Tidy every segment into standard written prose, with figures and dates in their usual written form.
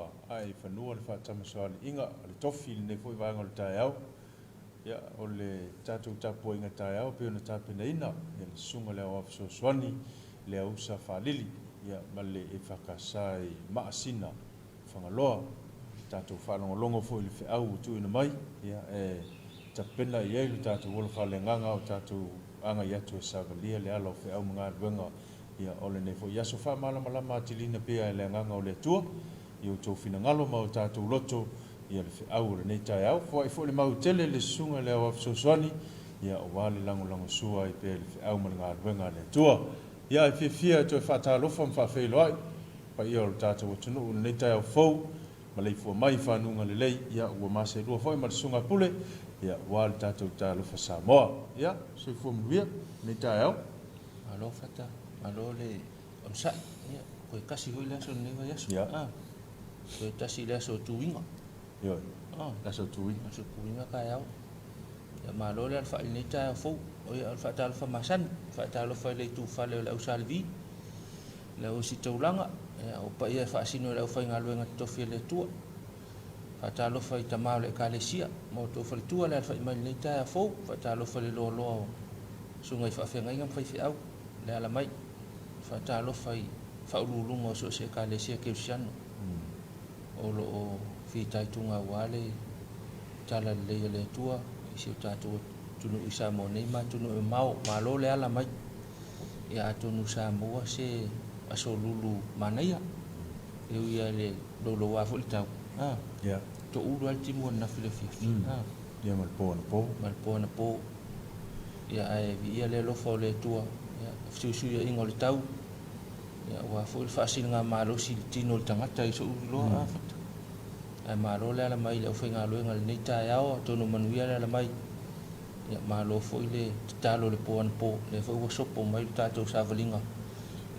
ua ae i fanua le faatamasoaliiga a le tofi i lenei foi vaega o le taeao. Ia, o le tatou tapuaiga taeao e pei ona tapenaina e le Susuga i le Aoao Fesoasoani Leausa Faalili, ia, ma le EFKS i Maasina, Fagaloa. Tatou faalogologo foi i le feau ua tuuina mai, ia, e tapena i ai lo tatou ola faaleagaga a o tatou agai atu e savalia le ala o feau ma galuega, ia, o lenei foi aso. Faamalamalama atiliina pea e le Agaga o le Atua i outou finagalo ma o tatou loto, ia, le feau o lenei taeao. Foai foi le mau tele i le Susuga i le Aoao Fesoasoani, ia, aua le lagolagosua ai pea i le feau ma le galuega a le Atua. Ia, e fiafia e toe faatalofa ma faafeiloai paia o le tatou atunuu i lenei taeao fou, maleifua mai i fanuga lelei, ia ua maselua foi ma le Susuga Pule, ia aua le tatou Talofa Samoa. Ia, soifua manuia lenei taeao. Malo Fata, malo le onosai. Ia, toe tasi foi le aso o lenei vaiaso. Ia. Ah, toe tasi le aso o tuiga. Ioe. Ah, le aso o tuiga. Aso o tuiga taeao. Ia malo le alafai i lenei taeao fou. O ia o le faatalofa masani, faatalofa i le itufale o le au Sa Levi, le auositaulaga, ia, o paia e faasino i le aufaigaluega totofi a le Atua. Faatalofa i tama o le Ekalesia ma outou faletua le alafai mai i lenei taeao fou. Faatalofa i le loaloa o susuga i faafeagaiga ma faifeau le ala mai. Faatalofa i faauluuluga o so o se Ekalesia Kerisiano o lo o fitaituga aua le Tala Lelei a le Atua i si o tatou atunuu i Samoa nei ma atunuu e mamao. Malo le ala mai. Ia atonu sa maua se aso lulu manaia, e ui lava i le louloua foi le tau, a, Ia. Toulu lava le timu ananafi i le afiafi, a. Ia ma le po anapo. Ma le po anapo. Ia ae viia le alofa o le Atua, ia, fesuisuiaiga o le tau, ia aua foi le faasiligamalosi i le tino o le tagata i so'u iloa, a, Fata. Ae malo le ala mai i le aufaigaluega i lenei taeao, atonu manuia le ala mai. Ia malo foi le tatalo i le po anapo, lea foi ua sopo mai le tatou savaliga,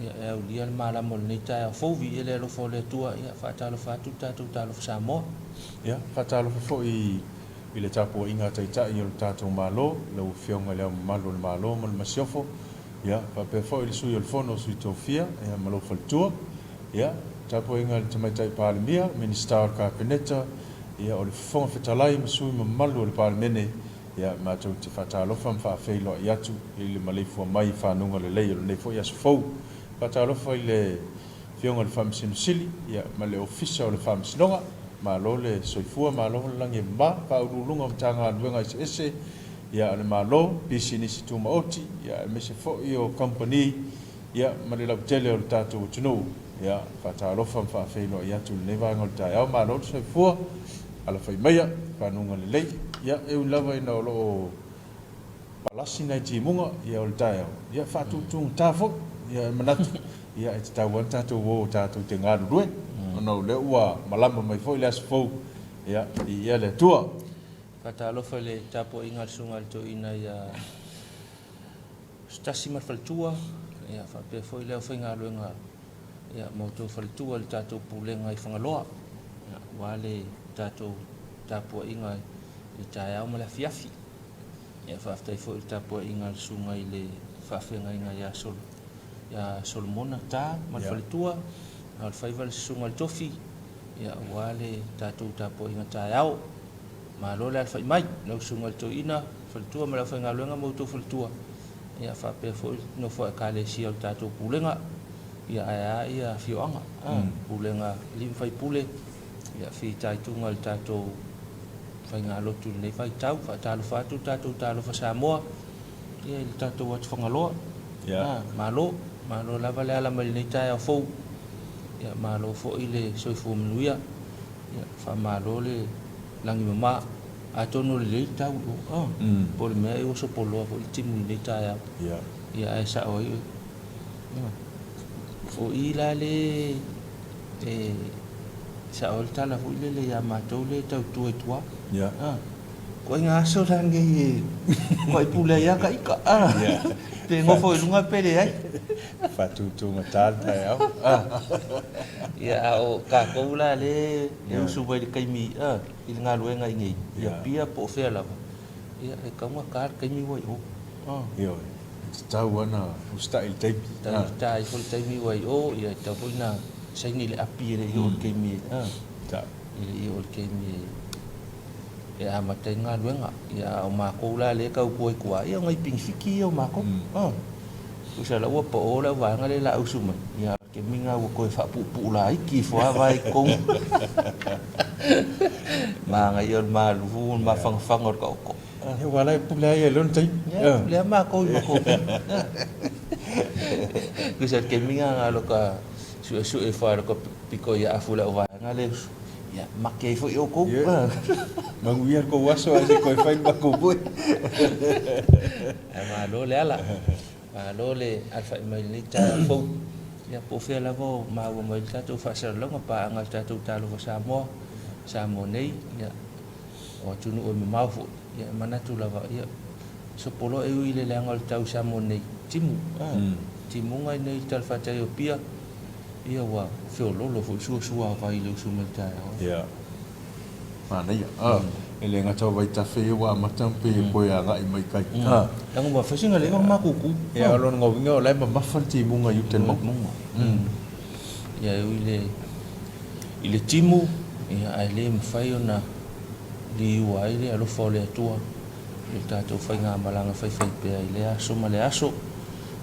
ia e aulia le malama o lenei taeao fou, viia le alofa o le Atua, ia faatalofa atu le tatou Talofa Samoa. Ia, faatalofa foi i le tapuaiga a Taitai o le tatou Malo, lau Afioga i Le Ao Mamalu o le Malo ma le Masiofo, ia, faapea foi le Sui o le Fono a Sui Tofia, ia, ma lou faletua. Ia, tapuaiga a le Tamaitai Palemia, Minisita o le Kapeneta, ia, o le Fofoga Fetalai ma sui mamalu o le Palemene, ia, matou te faatalofa ma faafeiloai atu i le maleifua mai i fanuga lelei o lenei foi aso fou. Faatalofa i le Afioga i le Faamasino Sili, ia, ma le Ofisa o le Faamasinoga, malo le soifua, malo le lagi e mama, Faauluuluga o Matagaluega eseese, ia, a le Malo, pisinisi tumaoti, ia, aemaise foi o kamupani, Ia, ma le lautele o le tatou atunuu, ia, faatalofa ma faafeiloai atu i lenei vaega o le taeao. Malo le soifua, alafai maia, fanuga lelei. Ia, e ui lava ina o lo o palasi nai timuga, ia, o le taeao, ia, faatutugata foi. Ia, e manatu, ia, e tatau lava ona tatou o tatou te galulue, ona o lea ua malama mai foi le aso fou, ia, viia le Atua. Faatalofa i le tapuaiga a le Susuga i le Toeaina ia Se tasi ma le faletua, ia faapea foi le aufaigaluega ia ma outou faletua i le tatou pulega i Fagaloa, ia aua le tatou tapuaiga i le taeao ma le afiafi. Ia faafetai foi i le tapuaiga a le susuga i le faafeagaiga ia Sol ia Solomona Ta ma le faletua, a o le faiva le susuga i le Tofi, ia aua le tatou tapuaiga taeao. Malo le alafai mai lau susuga i le toeaina, faletua ma le aufaigaluega ma outou faletua, ia faapea foi le nofo a Ekalesia o le tatou pulega, ia ae a ia afioaga, pulega alii ma faipule, ia fitaituga i le tatou faigalotu i lenei vaitau. Faatalofa atu le tatou Talofa Samoa, ia i le tatou atu Fagaloa. Malo, malo lava le ala mai i lenei taeao fou, ia malo foi le soifua manuia. Ia, faamalo le lagi mama. Atonu o lelei le tau i o, ah, po o le mea e oso poloa foi le timu i lenei taeao. Ia, ae sao ai oe. O i la le e sao ai le tala foi lele ia matou lea e tautua i tua. Ah, ituaiga aso la lenei e matua pule ai lava ta ita. Ah, pe nofo i luga pe leai. Faatutugata le taeao. Ia, a o tatou la lea e usu mai i le taimi i le galuega i inei, i Apia po o fea lava, ia, e tatau ona ta le taimi ua i o. Ioe, e tatau lava ona usitai i le taimi. Tatau ona ta ifo i le taimi ua i o, ia, e tatau foi ona saini i le api e le i oo i le taimi e. Peitai. E le i oo i le taimi e amata ai le galuega. Ia, a o matou la lea e tautua i tua, ia o nai pinifiti ia o matou. Tusa la ua pao le auvaega lea o le a usu mai, ia, a o le taimi lena ua toe faapuupuu laiti ifo lava i totonu. Manaia o le malu ma le mafanafana o le taoto. Ia, aua la e pule lava ia i lona taimi. Ia, pule lava matou i matou taimi. Tusa o le taimi lena na o lota suesue ifo lava i lota pito i aafu i le auvaega lea e usu. Ia, mate ai foi outou. Ia, manuia le tou aso ae se i toe fai le matou foi. Ae malo le ala, malo le alafai mai i lenei taeao fou. Ia, po o fea lava o maua mai le tatou faasalalauga, paaga a le tatou Talofa Samoa, Samoa nei, ia, o atunuu e mamao foi, ia, e manatu lava, ia, sopo loa e ui i le leaga o le tau i Samoa nei, timu, timuga i nei i le talafatai o Apia, Ia ua feololo foi sua suavai i le usu mai taeao. Ia. Manaia. E le gata o vaitafe ia ua amata ona pei e toe agai mai kai. Leaga ua fai sina leva ma kuku. Ia, o lona uiga o la e mamafa le timuga i uta i le mauga. Ia e ui i le timu, ia ae le mafai ona liua ai le alofa o le Atua i le tatou faigamalaga faifaipea i lea aso ma le aso.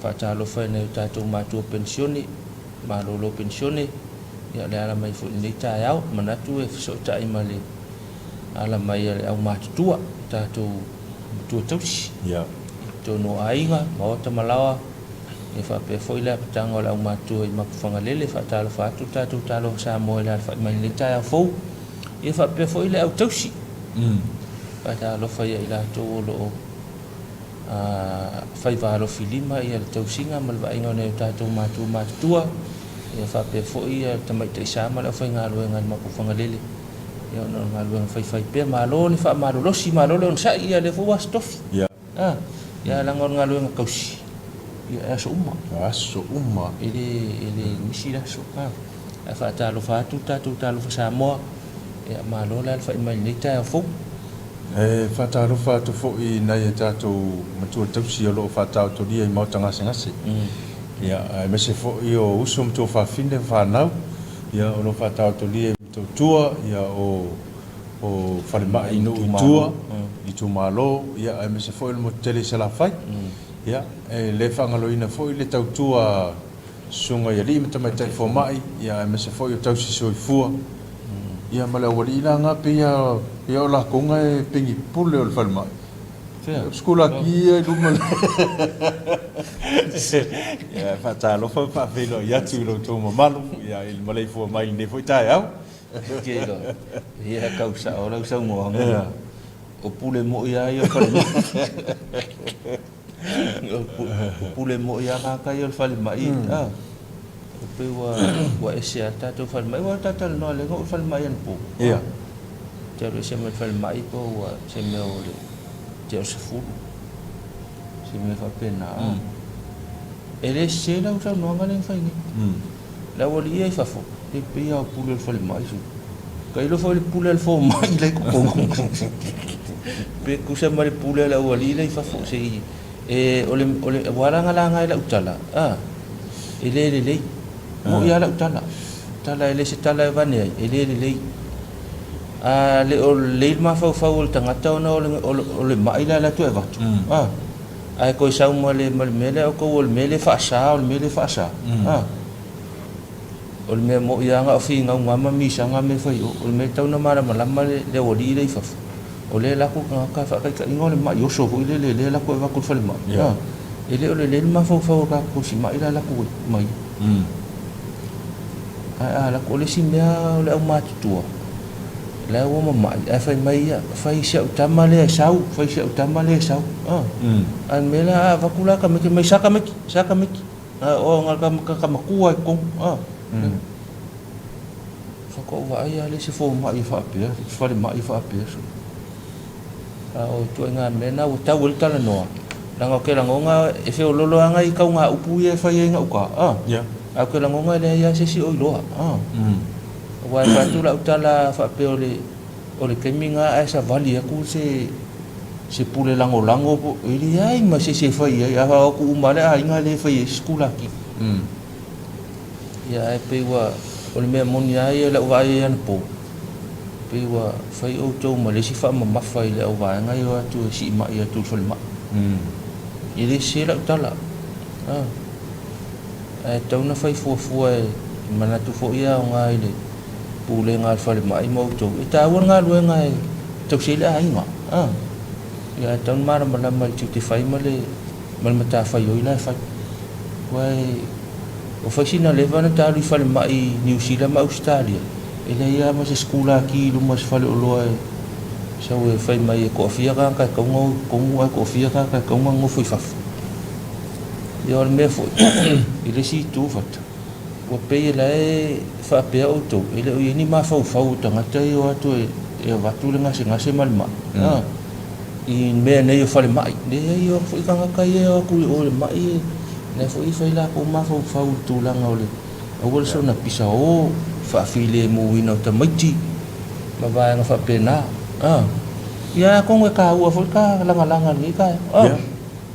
Faatalofa i nai o tatou matua penisione, malolo penisione, ia o le ala mai foi i lenei taeao. Manatu e fesootai ma le ala mai a le aumatutua, tatou matua tausi i totonu o aiga, maota ma laoa, ia faapea foi le apitaga o le aumatutua i Mapuifagalele. Faatalofa atu le tatou Talofa Samoa i le alafai mai i lenei taeao fou, ia faapea foi le au tausi. Faatalofa ia i latou o lo o faiva alofilima le tausiga ma le vaaiga o nai o tatou matua matutua, ia faapea foi le tamaitai sa ma le aufaigaluega i le Mapuifagalele, ia ona o le galuega faifaipea. Malo le faamalolosi, malo le onosai, ia lea foi ua aso tofi. Ia leaga o le galuega tausi, ia e aso uma. Aso uma. E le misi le aso. Ae faatalofa atu le tatou Talofa Samoa, ia malo le alafai mai i lenei taeao fou. E faatalofa atu foi i nai a tatou matua tausi o lo o faataotolia i maota gasegase. Ia, aemaise foi o uso ma tuafafine ma fanau, ia, o lo o faataotolia i Motootua, ia, o falemai i nuu i tua, itumalo, ia, aemaise foi o le motu tele i Salafai. Ia, e le faagaloina foi le tautua a susuga i alii ma tamaitai fomai, ia, aemaise foi o tausi soifua, ia, ma le aualii la na, pei o latou na e pegi pule o le falemai. O sikulaki ia i luma. Ia, faatalofa ma faafeiloai atu i lo outou mamalu, ia, i le maleifua mai i lenei foi taeao. Ia, tau sao lau saunoaga. O pule moi lava ia o le falemai. O pule moi lava tagata ia o le falemai. E pei ua ese lava le tatou falemai. Ua talatalanoa lea na oo i le falemai anapo. Te alu ese mai le falemai po ua se mea o le tea o le 10. Se mea faapena. E le sese lau saunoaga lea na fai nei. Le aualii ia i fafo, e pei lava o pule o le falemai. Tailo foi le pule a le fomai la i totonu. Pe tusa ma le pule a le aualii la i fafo. Se i, e, o le, o le, ua lagalaga e lau tala, a, e le lelei. Mo'i lava lau tala. Tala e le se tala e vane ai, e le lelei. A le o lelei le mafaufau o le tagata ona o le, o le, o le ma'i la e alu atu e avatu, a, ae toe sau ma le, ma le mea lea outou o le mea lea e faasa, o le mea lea e faasa, a. O le mea mo'i lava na o finauga ma misaga mea fai o, o le mea e tatau ona malamalama le aualii lea i fafo, o lea e alu atu le tagata faataitaiga o le ma'i oso foi lele lea e alu atu e avatu i le falemai, a, e le o lelei le mafaufau o tatou tausimai la e alu atu mai. Ae a alu atu, o le isi mea o le aumatutua, la ua mamai, ae fai mai ia, fai si au tama lea e sau, fai si au tama lea e sau, a, a o le mea la a avatu la tamaiti, fai mai sa tamaiti, sa tamaiti. O na o ka matua i totonu, a. Faatoa ou vaai lava lea i se fomai e faapea, se falemai e faapea. A o ituaiga mea na ua tau ai le talanoa, leaga ou te lagona e feololo lava nai taugaupu ia e fai ai gauta, a. Ae ou te lagona e leai lava se isi o iloa, a. Aua e fai atu lau tala faapea o le taimi lena ae savali atu se se pule lagolago po e leai ma se isi e fai i ai. A o atu uma lava le aiga lea e fai ai se sikulaki. Ia ae pei ua o le mea moni lava ia i lau vaai ai anapo, Pei ua fai outou ma le isi faamamafa i le auvaega e o atu e siimai atu i le falemai. E le sese lau tala. Ae tatau ona fai fuafua e manatu foi e aoga i le pulega a le falemai ma outou. E taua le galuega e tausi ai le aiga. Ia ae tatau ona malamalama i le tiute fai ma le matafaioi la e fai. Aua ua fai sina leva ona ta alu i falemai i Niu Sila ma Ausetalia, e leai lava ma se sikulaki i luma o se faleoloa e sau e fai mai e toafia tagata e tatau ona o i totonu ae toafia tagata e tatau ona nonofo i fafo. Ia o le mea foi, i le isi itu fata, ua pei o la e faapea outou, e le o i ai ni mafaufau o tagata ia e o atu e avatu le gasegase ma le mai, i mea nei o falemai. Leai, e o atu foi tagata ia e o atu i o i le mai, o la foi e fai latou mafaufau i le tulaga o le aua le soona pisa o, faafilemuina o tamaiti ma vaega faapena. Ia atonu e taua foi le ta lagalaga i lenei taeao. Ia,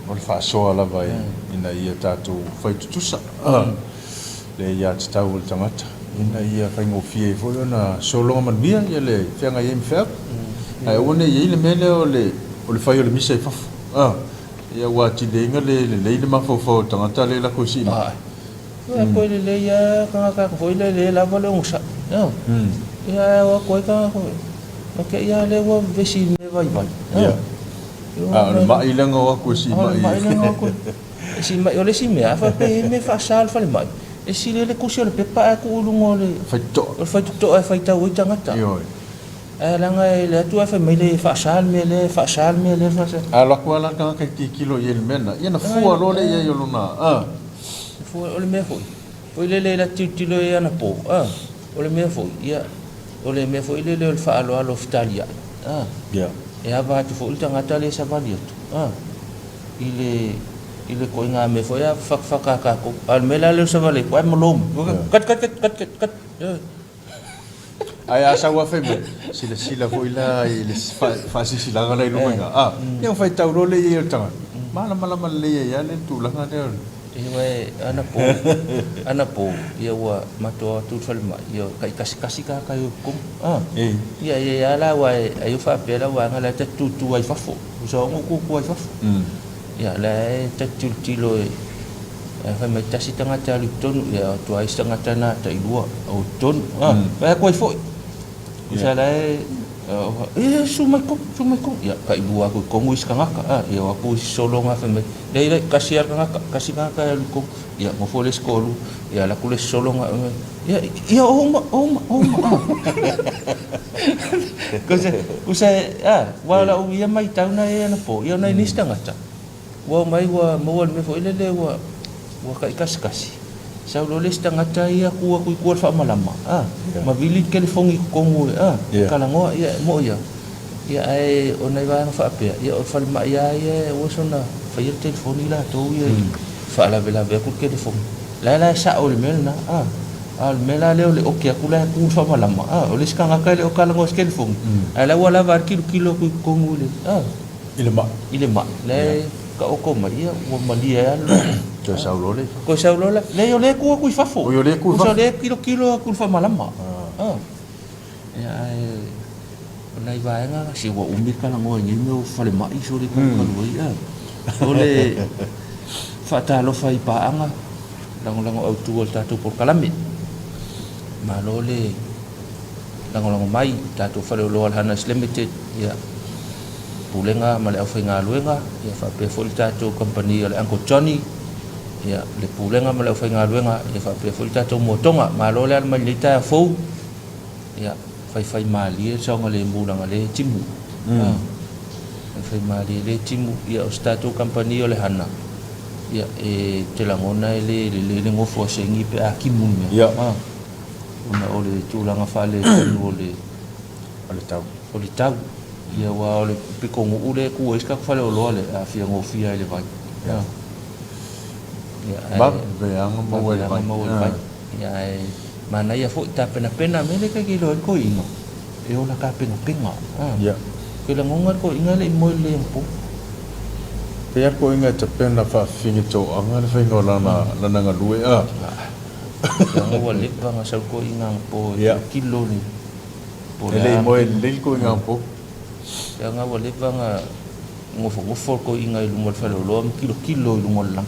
o le faasoa lava ina ia tatou fai tutusa le aiatatau a le tagata ina ia faigofie ai foi ona sologa manuia le feagai ai ma feau. Ae aua ne i i ai le mea lea o le fai o le misa i fafo, ia ua atili ai ona le lelei le mafaufau o le tagata lea e lako i siimai. Ia toe lelei lava tagata foi lea e le lava le onosai. Ia ae o atu ai tagata na te i lava lea ua vevesi i mea vaivai. Ia. A o le mai lea na o atu e siimai. O le mai lea na o atu e siimai. O le isi mea, a faapea e i ai mea faasa o le falemai, e sili ai le tusi o le pepa ae tuu i luga o le faitotoa, o le faitotoa e faitau ai tagata. Ioe. Ae leaga e le atu ae fai mai le faasa le mea lea, faasa le mea lea, faasa. A alu atu lava la le tagata e tilotilo i ai i le mea lena, ia ona fua loa lea i ai o lona, a. Fua, o le mea foi, foi lele e tilotilo i ai anapo, a, o le mea foi, ia, o le mea foi lele o le faaaloalo fetaliai, a. Ia. E ava atu foi le tagata lea e savali atu, a, i le i le ituaiga mea foi a fatafata a tatou. A o le mea la lea o le savali atu, ae malo mai, kat kat kat kat kat kat. Ae a sau lava fai mai, silasila foi la i le faasilasilaga la i luma i ina, a, ia ona faitau loa lea i ai o le tagata, malamalama lelei ai lava le tulaga lea o le. Ioe, anapo, anapo, ia ua matou o atu i le falemai, ia taitasi tagata e o i totonu, a. Ia, e i ai lava la, aua ai o faapea lau vaega la e ta te tutu ai i fafo, uso ona ou tutu ai i fafo. Ia, la e ta te tilotilo e Ae fai mai tasi tagata e alu i totonu, ia o atu ai isi tagata na tailua o i totonu. A, fai atu ai foi. Usa la e e su mai totonu, su mai totonu. Ia tailua atu i totonu isi tagata, a, ia o atu isi sologa fai mai, leai leai, tasi lava le tagata, tasi tagata e alu i totonu. Ia nofo le isi toalua, ia alu atu le isi sologa, ia ia o uma, o uma, o uma. Kusa, kusa, a, ua lau ia matau na e anapo, ia ona i nisi tagata. Ua omai ua maua le mea foi lele ua ua taikasikasi, sau loa le isi tagata ia tu atu i tua i le faamalama, a, ma vili le telefoni i totonu a, talanoa, ia, e mo'i lava. Ia, ae o nai vaega faapea, ia o le falemai lava ia e aua soona faia le telefoni latou ia i faalavelave atu le telefoni. La e la e sa'o i le mea lena, a, a o le mea la lea o le oki atu la e tu i le faamalama, a, o le isi tagata e le o talanoa i se telefoni, ae la ua lava a le tilotilo atu i totonu i le, a. I le mai. I le mai. La e taoto mai, ia, ua malie ai lava le. Toe sau loa lea i fafo. Toe sau loa lea. Leai, o lea e tu atu i fafo. Oi, o lea e tu i fafo. O lea e tilotilo atu i le faamalama. Ia, ae o nai vaega, se ua umi le talanoa i nei mea o falemai sole talu ai, a. O le faatalofa i paaga, lagolago autu a le tatou polokalame. Malo le lagolago mai i le tatou faleoloa o le Hanas Limited, ia, Pulega ma le aufaigaluega, ia faapea foi le tatou kamupani o le Uncle Johnny, ia, le Pulega ma le aufaigaluega, ia faapea foi le tatou Motoga. Malo le ala mai lenei taeao fou, ia, faifaimalie le saogalemu leaga lea e timu. Faifaimalie lea e timu, ia, o se tatou kamupani o le Hana, ia, e te lagona e le lelei le nofo a segi pe a timu le mea. Ona o le tulaga faaletonu o le O le tau. O le tau. Ia aua o le pitonuu lea e tu ai si tatou faleoloa lea, e aafia gofie ai i le vai. Ia. Ia, ae. Vaveaga maua i le vai. Vaveaga maua i le vai. Ia, ae manaia foi tapenapena mea lea e tatou te iloa ai le toeaina, e ola tapenapena. Ia. Ou te lagona le toeaina e le i moe lelei anapo. Pei lava le toeaina e tapena faafefine toaga le faiga o lana lana galue a. Leaga ua leva ona sau le toeaina anapo e tilotilo le. Po o E le le i a moe lelei le toeaina anapo. Leaga ua leva ona nofonofo le toeaina i luma o le faleoloa ma tilotilo i luga o le lagi.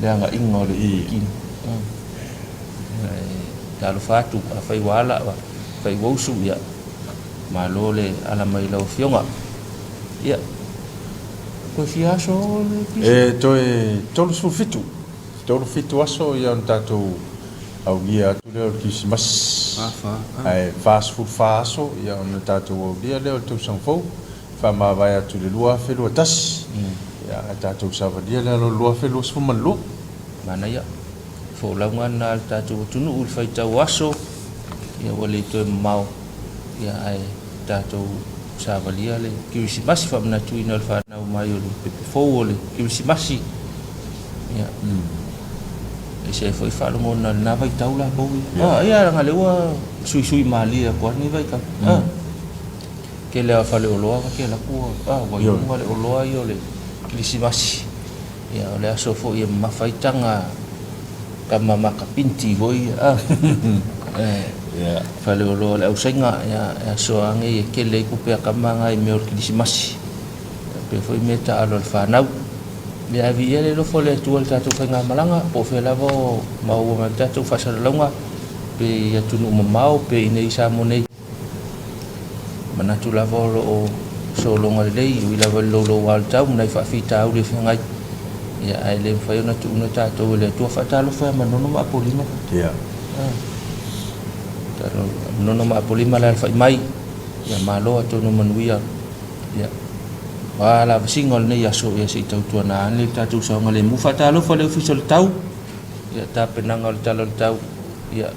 Le agaiga o le tino. Ae talofa atu, afai ua ala, afai ua usu, ia malo le ala mai i lau Afioga. Ia, toe fia aso le pisa? E toe 37, 37 aso ia ona tatou aulia atu lea o le Kirisimasi, ae 44 aso ia ona tatou aulia lea o le tausaga fou, faamavae atu i le 2021, ia ae tatou savalia le ala o le 2022. Manaia. Folauga lena a le tatou atunuu i le faitau aso, ia ua le toe mamao, ia ae tatou savalia le Kirisimasi, faamanatuina o le fanau mai o le pepe fou o le Kirisimasi. Ia, ese ai foi faalogona i lena vaitau latou ia. Ah, ia leaga lea ua suisui malie atu lava lenei vaitau. Ah, tele lava o faleoloa ta te alu atu ua, ah, ua i luga le oloa ia o le Kirisimasi. Ia, o le aso foi e mamafa ai taga tama makapinti foi ia, ah. E, faleoloa o le ausaiga, ia, e aso lava nei e tele ai tupe a tama na i mea o le Kirisimasi. Ia, pei foi mea taalo a le fanau. Ia, ae viia le alofa o le Atua i le tatou faigamalaga, po o fea lava o maua mai ai le tatou faasalalauga, pe i atunuu mamao pe i inei i Samoa nei. Manatu lava o lo o sologa lelei, ui lava i le louloua o le tau ma nai faafitauli e feagai, ia, ae le mafai ona tuuina tatou e le Atua. Faatalofa ia Manono ma Apolima. Ia. Manono ma Apolima le alafai mai, ia malo atonu manuia. Ia, o a lavasiga o lenei aso, ia se i tautuana ane le tatou saogalemu. Faatalofa i le Ofisa o le Tau, ia tapenaga o le Tala o le Tau, ia,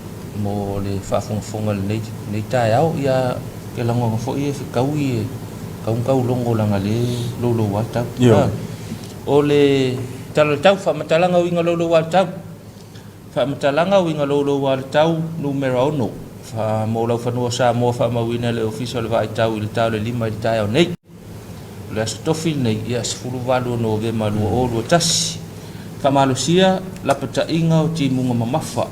mo le faafogafoga i lenei, lenei taeao. Ia, ke lagona foi e fetaui e tau ona tau logo leaga o lea e louloua le tau. Ioe. O le Tala o le Tau, faamatalaga uiga louloua le tau. Faamatalaga uiga louloua le tau numera 6 fa mo laufanua o Samoa faamauina e le Ofisa o le Vaai Tau i le ta o le 5 i le taeao nei. O le Aso Tofi lenei, ia 18 o Novema 2021. Faamalosia lapataiga o timuga mamafa.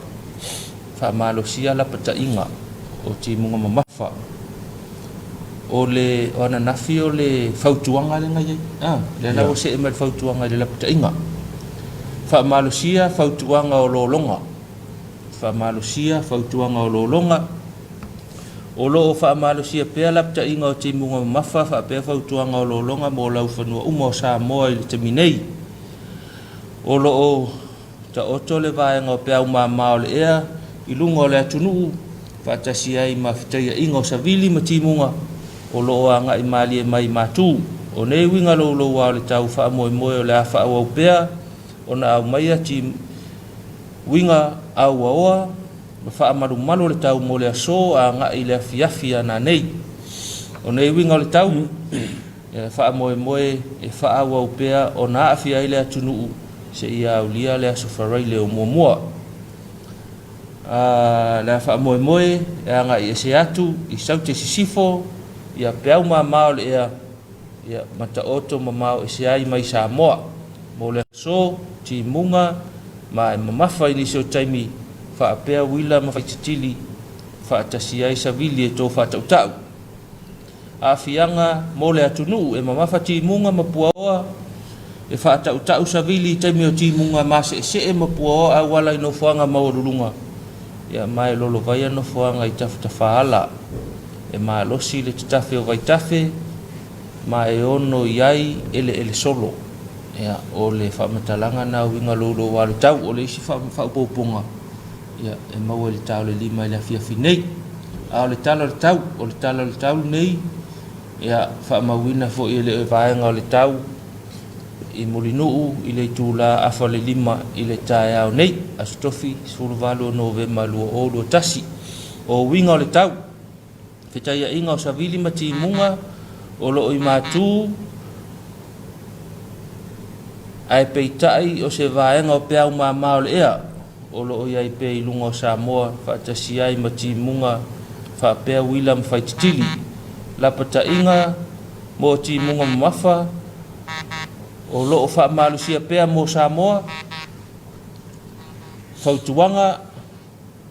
Faamalosia lapataiga o timuga mamafa. O le o ananafi o le fautuaga lea na i ai. A, lea la ua see mai le fautuaga i le lapataiga. Faamalosia fautuaga o lologa. Faamalosia fautuaga o lologa. O lo o faamalosia pea lapataiga o timuga mamafa faapea fautuaga o lologa mo laufanua uma o Samoa i le taimi nei. O lo o Taoto le vaega o peau mama o le ea i luga o le atunuu faatasi ai ma fetaiaiga o savili ma timuga o lo o agai malie mai i matu. O nei uiga louloua o le tau faamoemoe o le a faaauau pea ona aumaia uiga auaoa ma faamalumalu o le tau mo le aso agai i le afiafi a nanei. O nei uiga o le tau E faamoemoe e faaauau pea ona aafia ai le atunuu seia aulia le Aso Faraile o muamua. A le a faamoemoe e agai ese atu i Saute Sisifo ia peau mama o le ea ia ma taoto mamao ese ai mai Samoa mo le aso, timuga ma e mamafa i nisi o taimi faapea uila ma faititili faatasi ai savili e to faatautau. Aafiaga mo le atunuu e mamafa timuga ma puaoa, e faatautau savili i taimi o timuga maseesee ma puaoa auala i nofoaga maualuluga, ia ma e lolovaia nofoaga i tafatafaala. E malosi le tatafe o vaitafe ma e ono i ai eleele solo. Ia, o le faamatalaga na uiga louloua le tau. O le isi faaopoopoga, Ia, e maua i le ta o le 5 i le afiafi nei. A o le tala o le tau, o le tala o le tau lenei, ia, faamauina foi e le vaega o le tau i Mulinuu i le itula afa o le 5 i le taeao nei, Aso Tofi 18 o Novema 2021. O uiga o le tau, fetaiaiga o savili ma timuga o lo o i matu, ae peitai o se vaega o peau mama o le ea o lo o i ai pea i luga o Samoa faatasi ai ma timuga faapea uila ma faititili, lapataiga mo timuga mamafa o lo o faamalosia pea mo Samoa, fautuaga.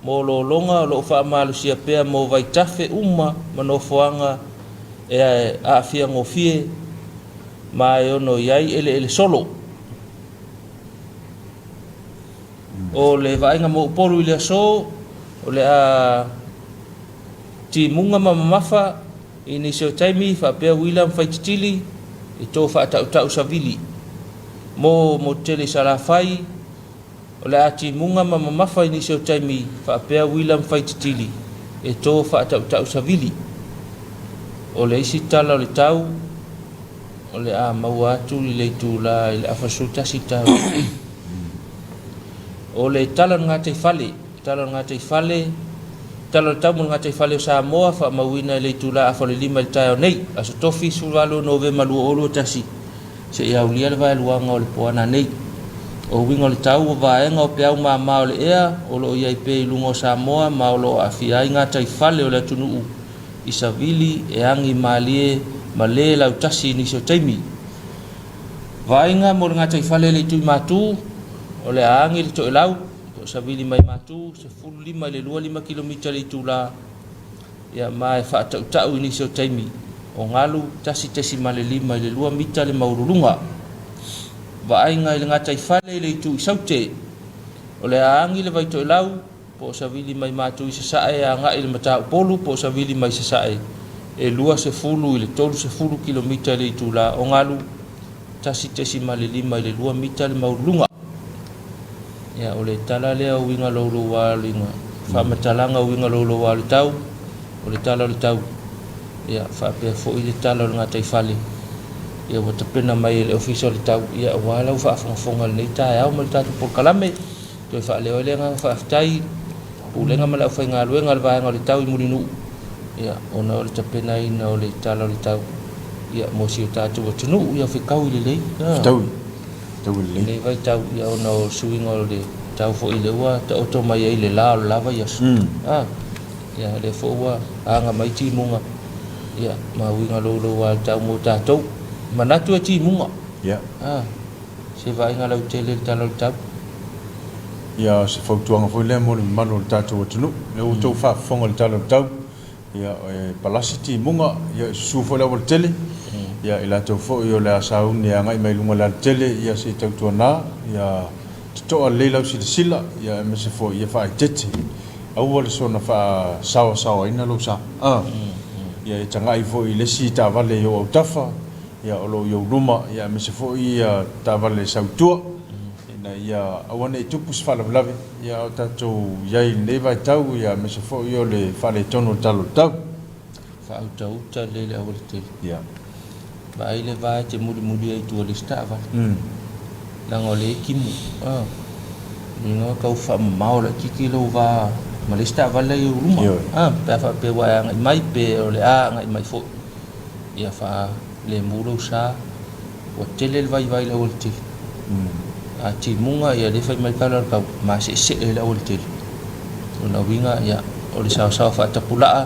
Mo lologa o lo o faamalosia pea mo vaitafe uma ma nofoaga e aafia gofie ma e ono i ai eleele solo. O le vaaiga mo Upolu i le aso, o le a timuga ma mamafa i nisi o taimi faapea uila ma faititili i to faatautau savili. Mo motu tele i Salafai, O le a timuga ma mamafa i nisi o taimi faapea uila ma faititili e to faatautau savili. O le isi tala o le tau, o le a maua atu i le itula i le afa 11 taeao. O le tala o le gataifale, tala o le gataifale, tala o le tau mo le gataifale o Samoa faamauina i le itula afa o le 5 i le taeao nei, Aso Tofi 18 Novema 2021. Seia aulia le vaeluaga o le poana nei. O uiga o le tau o vaega o peau mama o le ea o lo o i ai pea i luga o Samoa ma o lo o aafia ai gataifale o le atunuu i savili e agi malie ma lē lautasi i nisi o taimi. Vaaiga mo le gataifale e le i tui matu, o le a agi le toelau po o savili mai matu 15 i le 25 kilomita le itula, Ia, ma e faatautau i nisi o taimi, o galu 1.5 i le 2 mita le maualuluga. Vaaiga i le gataifale i le itu i Saute. O le a agi le Vaitoelau, po o savili mai Matu i Sasae agai i le Mataupolu po o savili mai Sasae e 20 i le 30 kilomita i le itula o galu 1.5 i le 2 mita le maualuluga. Ia, o le tala lea o uiga louloua o faamatalaga o uiga louloua o le tau, o le tala o le tau, ia, faapea foi le tala o le gataifale, ia, ua tapena mai e le Ofisa o le Tau, ia, aua lau faafogafoga i lenei taeao ma le tatou polokalame. Toe faaleo ai le agaga faafetai i Pulega ma le aufaigaluega a le Vaega o le Tau i Mulinuu, ia, ona o le tapenaina o le tala o le tau, ia, mo si o tatou atunuu, ia, fetaui lelei. Fetaui. Fetaui lelei. Lenei vaitau, ia, ona o suiga o le tau foi lea ua taoto mai ai le la o le la vaiaso. A, ia, lea foi ua aga mai timuga, ia, ma uiga louloua o le tau mo tatou. Manatu e timuga. Ia. A, se vaaiga lautele i le tala o le tau. Ia, o se fautuaga foi lea mo le mamalu o le tatou atunuu. Lea ua outou faafofoga i le tala o le tau, ia, e palasi timuga, ia, e susu foi le aualatele. Ia, i latou foi o le a sauni e agai mai i luga o le alatele, ia, se i tautuana, ia, totoa lelei lau silasila, ia, aemaise foi ia faaeteete. Aua le soona faasaoasaoaina lou sa. Ia, e tagai foi i le isi taavale i ou autafa, ia, o lo o i ou luma, ia, aemaise foi ia taavale sau i tua, ina ia aua ne i tupu se faalavelave, ia, a o tatou i ai i lenei vaitau, ia, aemaise foi o le faaletonu o le tala o le tau. Faautauta lelei le aualatele. Ia. Vaai le va e te mulimuli ai i tua i le isi taavale. Leaga o lea e timu. A. Lona uiga tau faamamao laitiiti lou va ma le isi taavale la e i ou luma. A, pe a faapea ua e agai mai pe o le a agai mai foi. Ia faalemu lou sa, ua tele le vaivai i le aualatele. A timuga, ia lea e fai mai le tala o le tau, maseesee le aualatele. Lona uiga, ia, o le saosaoa faatapulaa,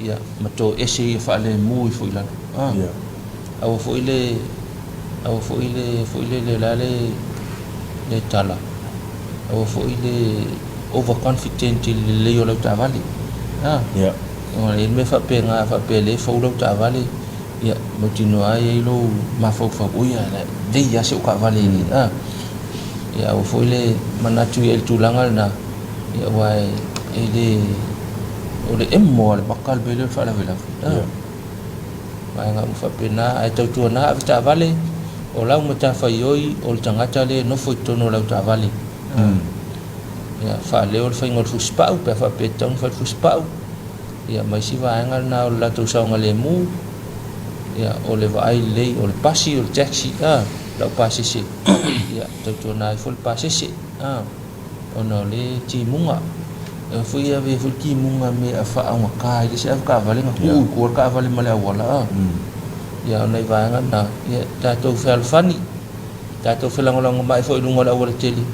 ia, ma toese ia faalemu ifo i lalo. A, aua foi le, aua foi le, foi le, le, le a le, le tala, aua foi le overconfident i le lelei o lau taavale. A. Aua e i ai le mea faapena, a faapea o lea e fou lau taavale, ia, mautinoa lava e i ai lou mafaufau, oi a, e lelei lava si au taavale i, a. Ia aua foi le manatu i ai i le tulaga lena, ia aua e le, o le emo lava o le maka le mea lea o le faalavelave, a. Vaega uma faapena, ae tautuana ave taavale, o lau matafaioi o le tagata lea e nofo i totonu o lau taavale. Ia, faaleo le faiga o le fusipau pe a faapea e tatau ona fai le fusipau, ia ma isi vaega lena o le latou saogalemu, ia, o le vaai lelei o le pasi, o le taxi, a, lau pasese, ia, tautuana ai foi le pasese, a, ona o le timuga. E foi e ave foi le timuga me a faaaugata ai le isi avetaavale na tuu i tua le taavale ma le auala, a. Ia, o nai vaega na, ia, tatou fealofani. Tatou felagolagomai foi i luga o le aualatele,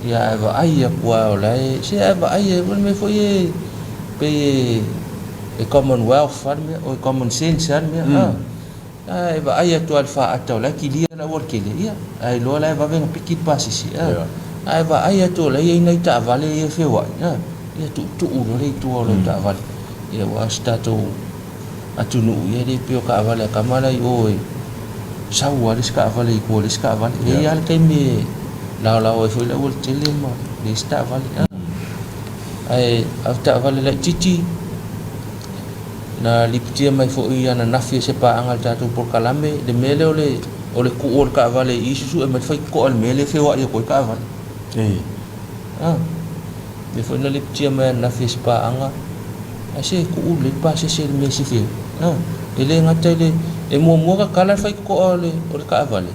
ia ae vaai atu lava o la e, se ae vaai e, o le mea foi e pei e commonwealth lava le mea, o e common sense lava le mea, a, ae vaai atu lava i le faata o la e kilia le aualatele, ia, ae iloa la e vave ona piki le pasese, a, ae vaai atu o la e i ai nai taavale ia e feoai, a. Ia tuutuu loa le i tua o lau taavale. Ia aua o si tatou atunuu, ia e le pei o taavale a tama la i o e sau lava le isi taavale i tua i le isi taavale. E i ai lava le taimi e laolao ai foi le aualatele ma le isi taavale. Ae o le taavale laitiiti, na lipotia mai foi ananafi e se paaga a le tatou polokalame le mea lea o le tuu o le taavale i i susue mai le faitotoa i le mea lea e feoai atu ai le taavale. A, lea foi na lipotia mai ananafi e se paaga, ae se tuu lelei le pasese i le mea e sifi ai. A, e le gata i le, e muamua tatala le faitotoa o le taavale,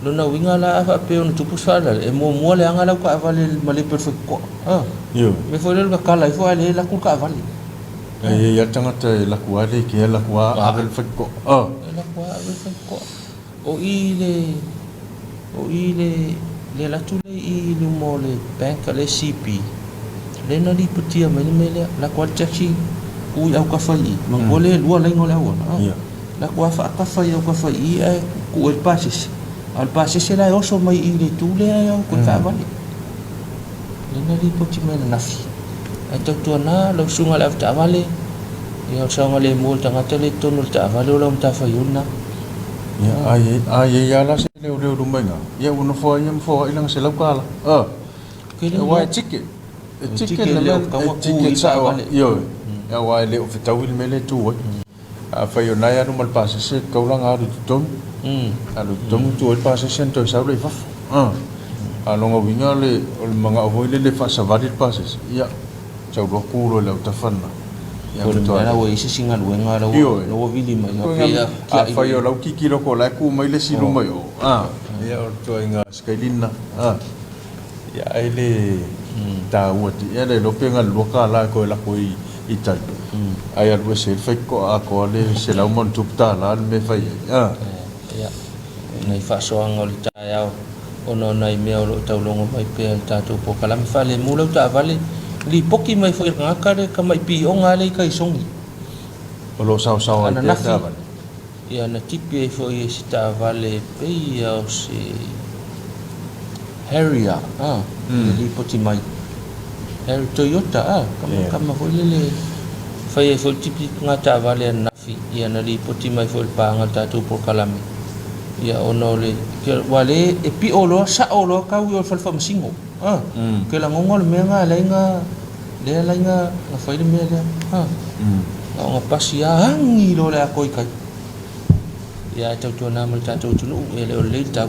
lona uiga la a faapea ona tupu se faalavelave, e muamua leaga lau taavale i le malepe o le faitotoa. A, mea foi lea o le tatala ifo ae le alu atu le taavale. E i ai lava le tagata e alu atu lava le kea, alu atu lava ave le faitotoa. E alu atu lava ave le faitotoa. O i le o i le le alu atu lea i luma o le bank a le SCB, lea na lipotia mai le mea lea, alu atu lava le taxi tu i autafa i i, manatua lea e lua laina o le auala, alu atu lava faatafa i autafa i i ae tuu ai le pasese, a o le pasese la e oso mai i le itu lea e o atu ai taavale. Lea na lipoti mai ananafi, ae tautuana lau susuga i le avetaavale, ia o le saogalemu o le tagata lea i totonu o le taavale o lau matafaioi lena. Ia, a i a i ai lava la se leoleo i luma i ina, ia ua nofo lava ia ma foai lana $100. A, aua e ticket, e ticket le mea, e ticket sao lava, ioe, aua e le o fetaui le mea lea e tu ai. Afai o lena e alu ma le pasese, e tatau la ona alu i totonu, alu i totonu tuu ai le pasese ona toe sau lea i fafo. A o lona uiga o le manao foi lele e faasavali le pasese, ia, sau loa tu loa i le autafa lena. Ia, Po o le mea la ua i ai se isi galuega la ua vili mai pe a tiai. Afai o lau kikiloko o la e tu mai le isi i luma i o, ia o le ituaiga sikaili lena. Ia ai le taua te ia le iloa pe na o le $2 e toe lako i tai ae alu ese ai le faitotoa atoa le $100+ le mea e fai ai a. Ia, nai faasoaga o le taeao ona o nai mea o lo o taulogo mai pea i le tatou polokalame faalemu lau taavale, lipoti mai foi e le tagata le tamai pioga lea i tai sogi. O lo o saosaoa ai pea le taavale. Ia na tipi ai foi e se taavale e pei o se Harrier a, le lipoti mai. Harrier Toyota a, kama foi lele fai ai foi le tipi nga taavale ananafi, ia na lipoti mai foi le paaga o le tatou polokalame. Ia ona o le ua le e pio loa sao loa tau i o le fale faamasino. A, ke lagona o le mea nga alai nga lea alai nga fai le mea lea. A. Na ona pasi lava agi loa le atoa i tai. Ia ae tautuana ma le tatou atunuu, e le o lelei le tau.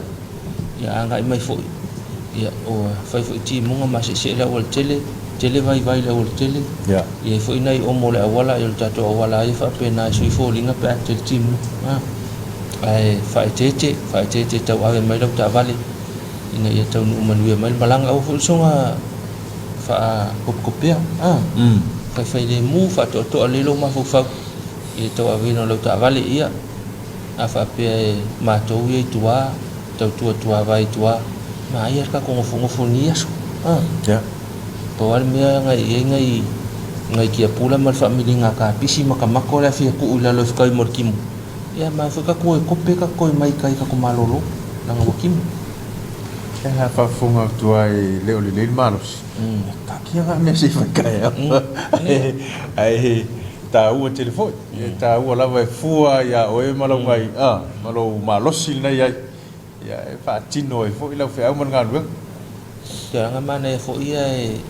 Ia agai mai foi, ia ua fai foi timuga ma seesee le aualatele, tele vaivai i le aualatele. Ia i ai foi nai omo o le auala, ia o le tatou auala lava ia faapena e sui foliga pe a tele timuga. Ae faaeteete, faaeteete e tauave mai lau taavale ina ia taunuu manuia mai le malaga. Aua foi le soga faakopekopea, faifailemu, faatoatoa lelei lou mafaufau i le tauaveina o lau taavale. Ia, a faapea e matou ia i tua, tautua tuavae i tua, manaia le tatou nofonofo i lenei aso. Pau lava le mea na i ai nai nai tiapula ma le faamiliga a kapisi ma tamato le afi e tuu i lalo e fetaui mo le timu. Ia, ma foi tatou o e kope tatou toe mai i tai tatou malolo, leaga ua timu. E a faafofoga atu lava e le o lelei le malosi, e taatia na mea se i fai taeao. Ae taua tele foi, e taua lava e fua ia oe ma lau gai, ma lou malosi lena e i ai, ia e faatino ai foi lau feau ma le galuega. Tulaga manaia foi ia e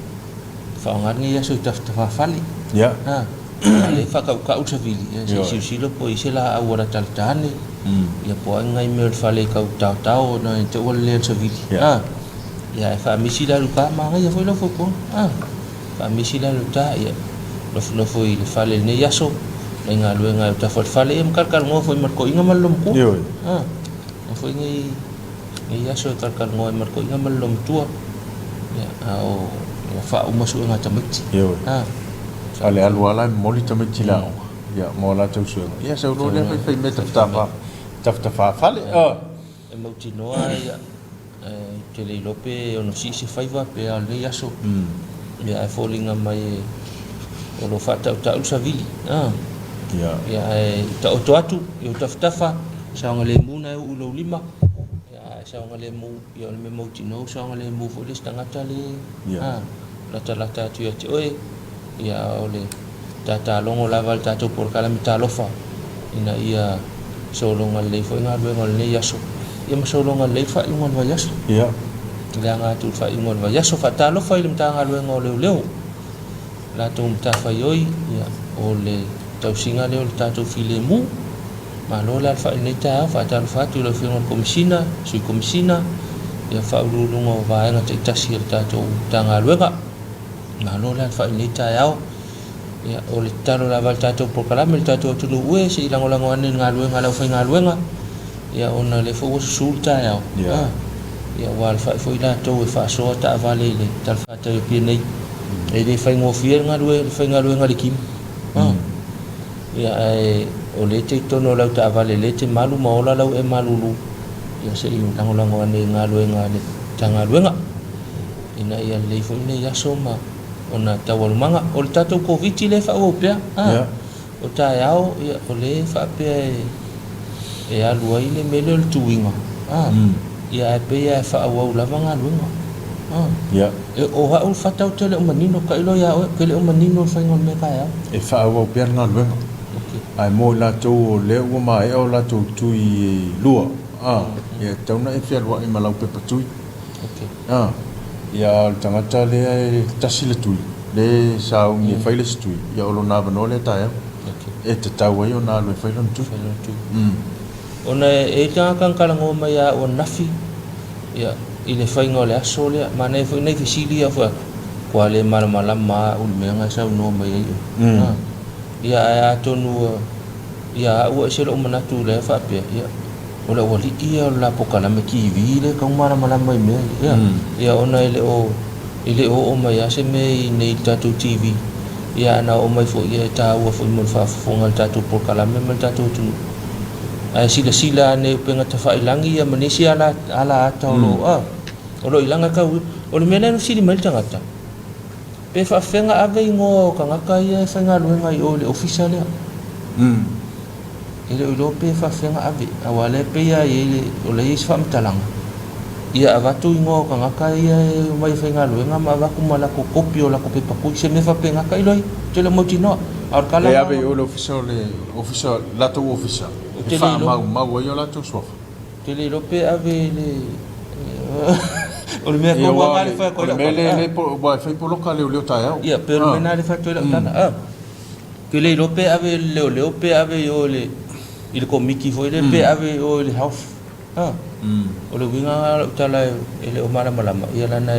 faaaoga lenei aso i tafatafa-fale. A lea e faatautau le savili, ia se i silasila po o i ai se laau ua latalata ane, ia po o a ni nai mea o le fale e tau taotao ona e te i ua lelea le savili. Ia ae faamisi le alu i uta, manaia foi lau fautuaga. Faamisi le alu i uta, ia nofonofo i le fale i lenei aso, nai galuega e autafa o le fale, ia ma talatalanoa foi ma le toeaina ma le loomatua. Aua foi nei Nei aso e talatalanoa ai ma le toeaina ma le loomatua, ia, a o ua faauma suega a tamaiti. Ioe. A o le alu lava la e momoli tamaiti i le aoga, ia, mo a latou suega. Ia, sau loa lea faifai mea tafatafa, tafatafa fale. E mautinoa, ia, ou te le iloa pe ono sii se faiva pe a o lenei aso. Ia, ae foliga mai o lo o faatautau le savili. Ia, ae taoto atu i ou tafatafa, saogalemu na e uu i lou lima. Ia, ae saogalemu, ia o le mea mautinoa ua saogalemu foi le isi tagata le latalata atu ia te oe. Ia, a o le tatalogo lava a le tatou polokalame Talofa ina ia sologa lelei foi galuega o lenei aso, ia ma sologa lelei le faaiuga o le vaiaso. Ia. I le aga atu i le faaiuga o le vaiaso, faatalofa i le Matagaluega o Leoleo, latou matafaioi, ia, o le tausiga lea o le tatou filemu. Malo le alafai i lenei taeao, faatalofa atu i lau Afioga i le Komesina, Sui Komesina, ia Faauluuluga o Vaega taitasi a le tatou Matagaluega. Malo le alafai i lenei taeao. Ia, o le tatalo lava a le tatou polokalame, le tatou atunuu e, se i lagolago ane i le galuega a le aufaigaluega, ia ona o lea foi ua susu le taeao. Ia. Ia, ua alafai foi latou e faasoa taavale i le talafatai o Apia nei. E le faigofie le faigaluega a le kimo. Ia, ae o lea e te i totonu o lau taavale, o lea e te malu ma ola lau e malulu, ia se i lagolago ane i galuega a le Matagaluega ina ia lelei foi lenei aso ma ona taualumaga. O le tatou Koviti lea e faaauau pea, Ia. O taeao, ia, o lea e faapea e alu ai le mea lea o le tuiga, ia, ae pei lava e faaauau lava galuega. Ia. O au le fata ou te le o manino, tailo ia oe, ou te le o manino i le faiga o le mea taeao. E faaauau pea le galuega. Okay. Ae mo i latou o lea ua maea o latou tui lua, ia, e tatau ona e fealuai ma lau pepa tui. Okay. Ia, a o le tagata lea e tasi le tui, lea e sauni e fai le isi tui, ia o lona avanoa lea taeao. Okay. E tatau ai ona alu e fai lona tui. Fai lona tui. Ona e i ai tagata na talanoa mai ia au ananafi, ia, i le faiga o le aso lea, manaia foi nai fesili ia foi atu, ua le malamalama au i le mea na e saunoa mai ai oe. Ia, ae atonu ia au e ese lou manatu lea faapea, ia, o le aualii ia o le la polokalame TV lea e tatau ona malamalama i mea ia. Ia, ona e le o e le o oo mai lava se mea i inei i le tatou TV. Ia, ana oo mai foi, ia, e taua foi mo le faafofoga a le tatou polokalame ma le tatou atunuu. Ae silasila ane i upega tafailagi ia ma nisi ala ata o lo o o lo o i laga tau. O le mea lea na fesili mai le tagata, pe faafefea ona ave igoa o tagata ia e faigaluega i o i le ofisa lea. E le o iloa pe faafefea ona ave, aua o lea e pei lava i ai le, o la e i ai se faamatalaga, ia avatu igoa o tagata ia e omai e faigaluega ma avatu ma latou kopi o latou pepa tui, se mea faapena. Tailo ai, ou te le o mautinoa. A o le tala E lena ave i o i le ofisa o le ofisa, latou ofisa, Ou e te le iloa. faamaumau ai o latou suafa. Ou te le iloa pe ave i le. O le mea Ia, tonu aua lava o lena le, le fai atu o ai le lau mea tala. lea, lea po, aua e fai poloka leoleo taeao. Ia, pei o le mea lena le fai atu ai lau tala. Ou te le iloa pe ave i le leoleo pe ave i o i le i le komiti foi lea pe ave i o i le health. O le uiga lena o lau tala e le o malamalama, ia leaga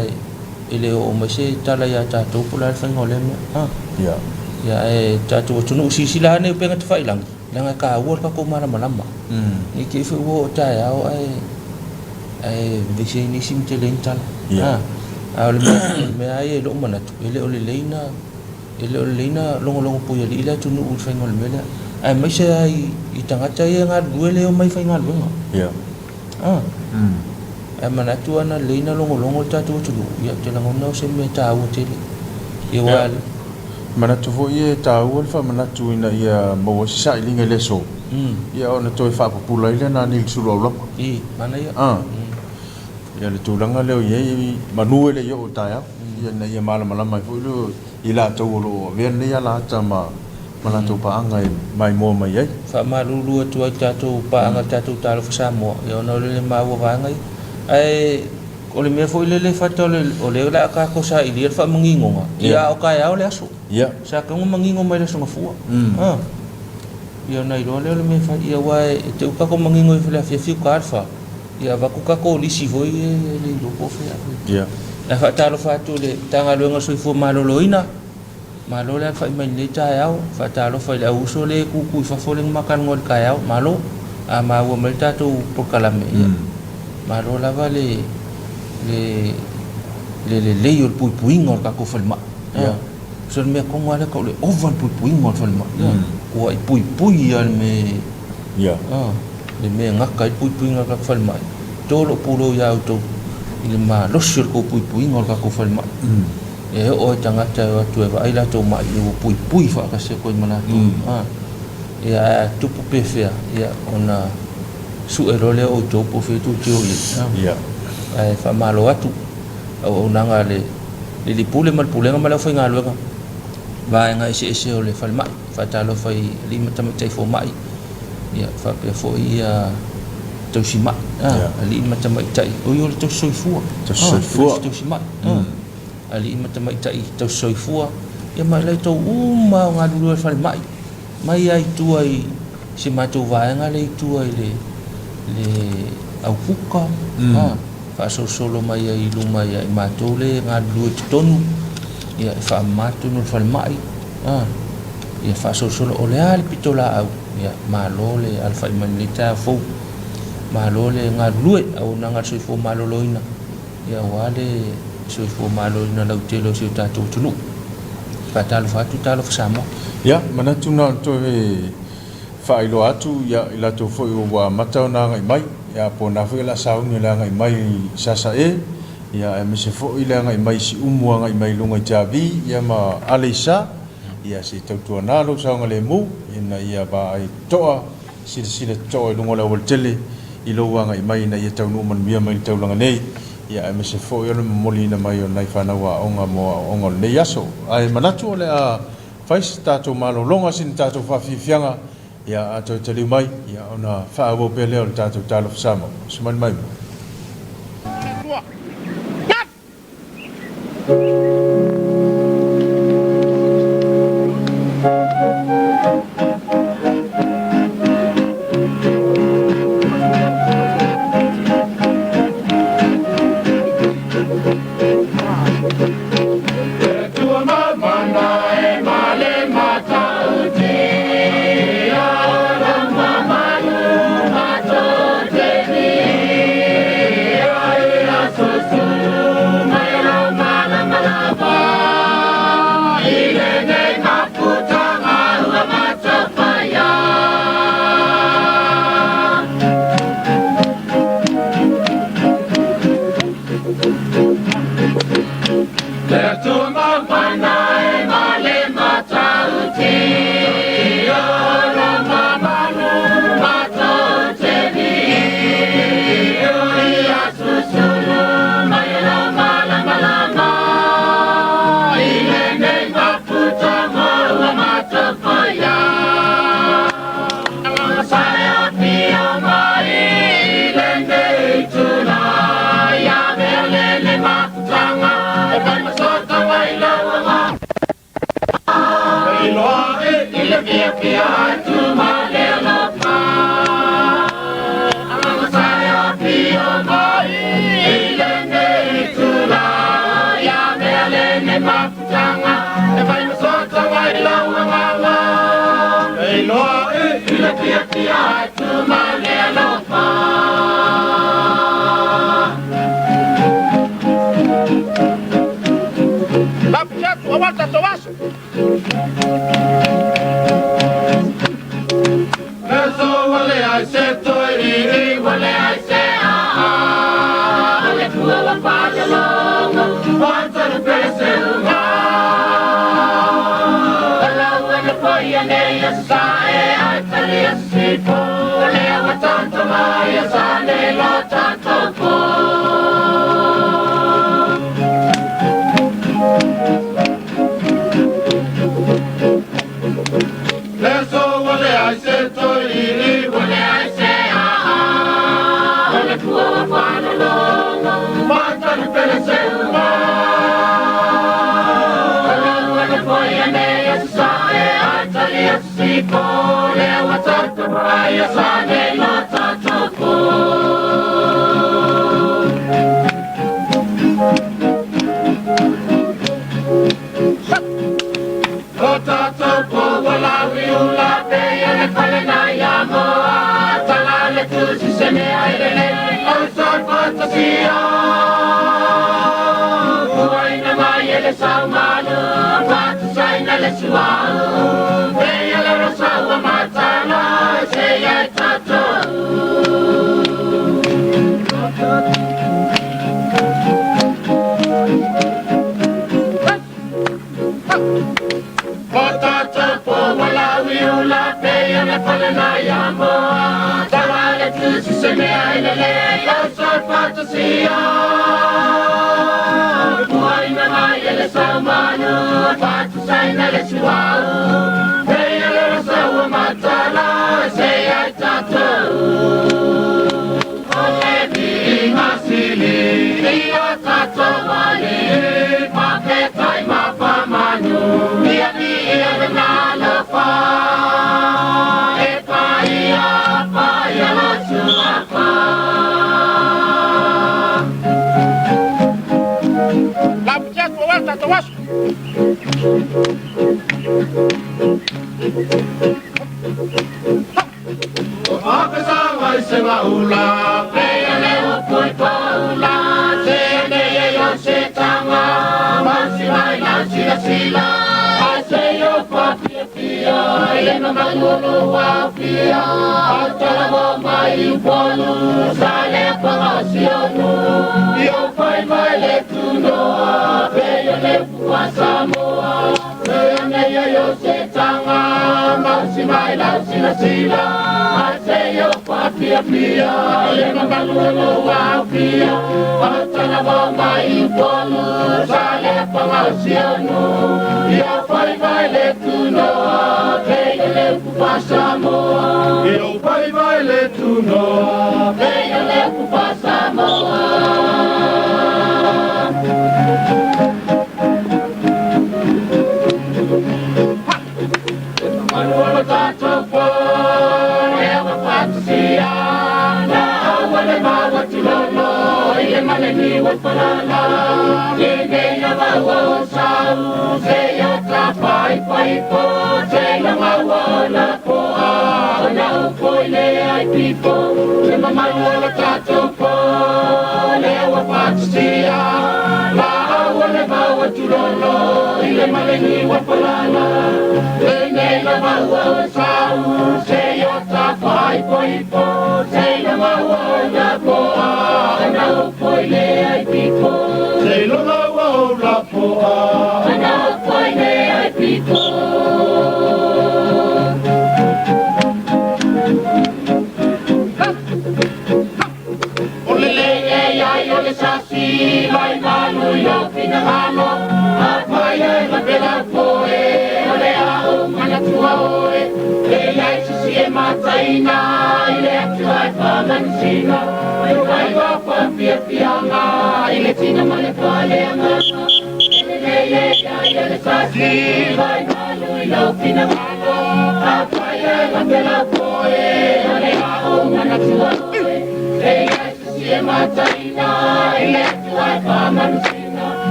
e le oo mai se tala ia tatou po o le a le faiga o lea mea. Ia. Ia, ae tatou atunuu silasila ane i upega tafailagi, leaga e taua le tatou malamalama. Ne i te i foi ua oo taeao ae ae vevesi ai nisi ma tele ai ni tala. Ia. A o le mea o le mea lava ia i lou manatu, e le o lelei na E le o lelei na logologo puialii le atunuu i le faiga o le mea lea, aemaise lava i tagata ia e galulue le omai faigaluega. Ia. Ae manatu ana lelei na logologo le tatou atunuu, ia ou te lagona o se mea taua tele. Ia aua Ia. Manatu foi e taua le faamanatu ina ia maua ai se sailiga i le aso, ia ona toe faapupula ai lea nani i le sulu aulama. I, manaia. Ia le tulaga lea o i ai, manu e le i oo i le taeao, ia ina ia malamalama ai foi le i latou o lo o avea lenei alaata ma ma latou paaga e maimoa mai ai. Faamalulu atu ai i tatou paaga i le tatou Talofa Samoa, ia ona o le le maua vaega ia. Ae o le mea foi lele fata o le o lea o le a tatou sailia le faamanigoga, ia a o taeao le aso. Ia. Sa tatau ona manino mai le Aso Gafua. Ia ona iloa lea o le mea e fai. Ia aua e te i ua tatou manino ifo i le afiafi uta le fa. Ia avatu tatou lisi foi e le iloa po o fea. Ia. Ae faatalofa atu i le Matagaluega o le Soifua Maloloina, malo le alafai mai i lenei taeao. Faatalofa i le au uso lea e tutu i fafo lea na ma talanoa i le taeao, malo. A maua mai le tatou polokalame, ia malo lava le le le lelei o le puipuiga o le tatou falemai. Ia. So le mea tonu lava lea tau o le ova le puipuiga o le falemai. Ua i puipui lava le mea Ia. Le mea e gata ai le puipuiga o le tatou falemai, to lou pulou iā outou i le malosi o le tou puipuiga o le tatou falemai. E oo ai tagata e o atu e vaai latou mai, ia ua puipui faatasi atu ai ma latou. Ia, ae a tupu pefea, ia ona sue loa lea o outou po o fea tou te o i ai. Ia. Ae faamalo atu auaunaga a le Alii Pule ma le Pulega ma le aufaigaluega. vaega eseese o le falemai. Faatalofa i alii ma tamaitai fomai, ia faapea foi ia tausimai, alii ma tamaitai, oi o le tausisoifua, Tausisoifua. Tausimai, alii ma tamaitai tausisoifua, ia ma i latou uma o galulue i le falemai, mai lava i tua i si matou vaega lea i tua i le aukuka, faasolosolo mai ai i luma ia i matou lea e galulue i totonu, ia e faamama totonu o le falemai, ia faasolosolo o le a le pitolaau, ia malo le alafai mai lenei taeao fou, malo le galulue, auaunaga a le soifua maloloina, ia aua le soifua maloloina lautele o si o tatou atunuu. Faatalofa atu, talofa Samoa. Ia, manatu na ona toe faailoa atu ia i latou foi ua amata ona agai mai, ia po o na foi o le a sauni o le agai mai i Sasae, ia aemaise foi le agai mai i Siumu agai mai i luga i Tiavi, ia ma Aleisa, ia se i tautuana lou saogalemu, ina ia vaai totoa, silasila totoa i luga o le aualatele i lou agai mai ina ia taunuu manuia mai le taulaga nei, ia aemaise foi o le momoliina mai o nai fanau aoga mo aoaoga o lenei aso. Ae manatu o le a fai se tatou malologa sina tatou faafiafiaga, ia a toe taliu mai, ia ona faaauau pea lea o le tatou Talofa Samoa. Usu mai le mai.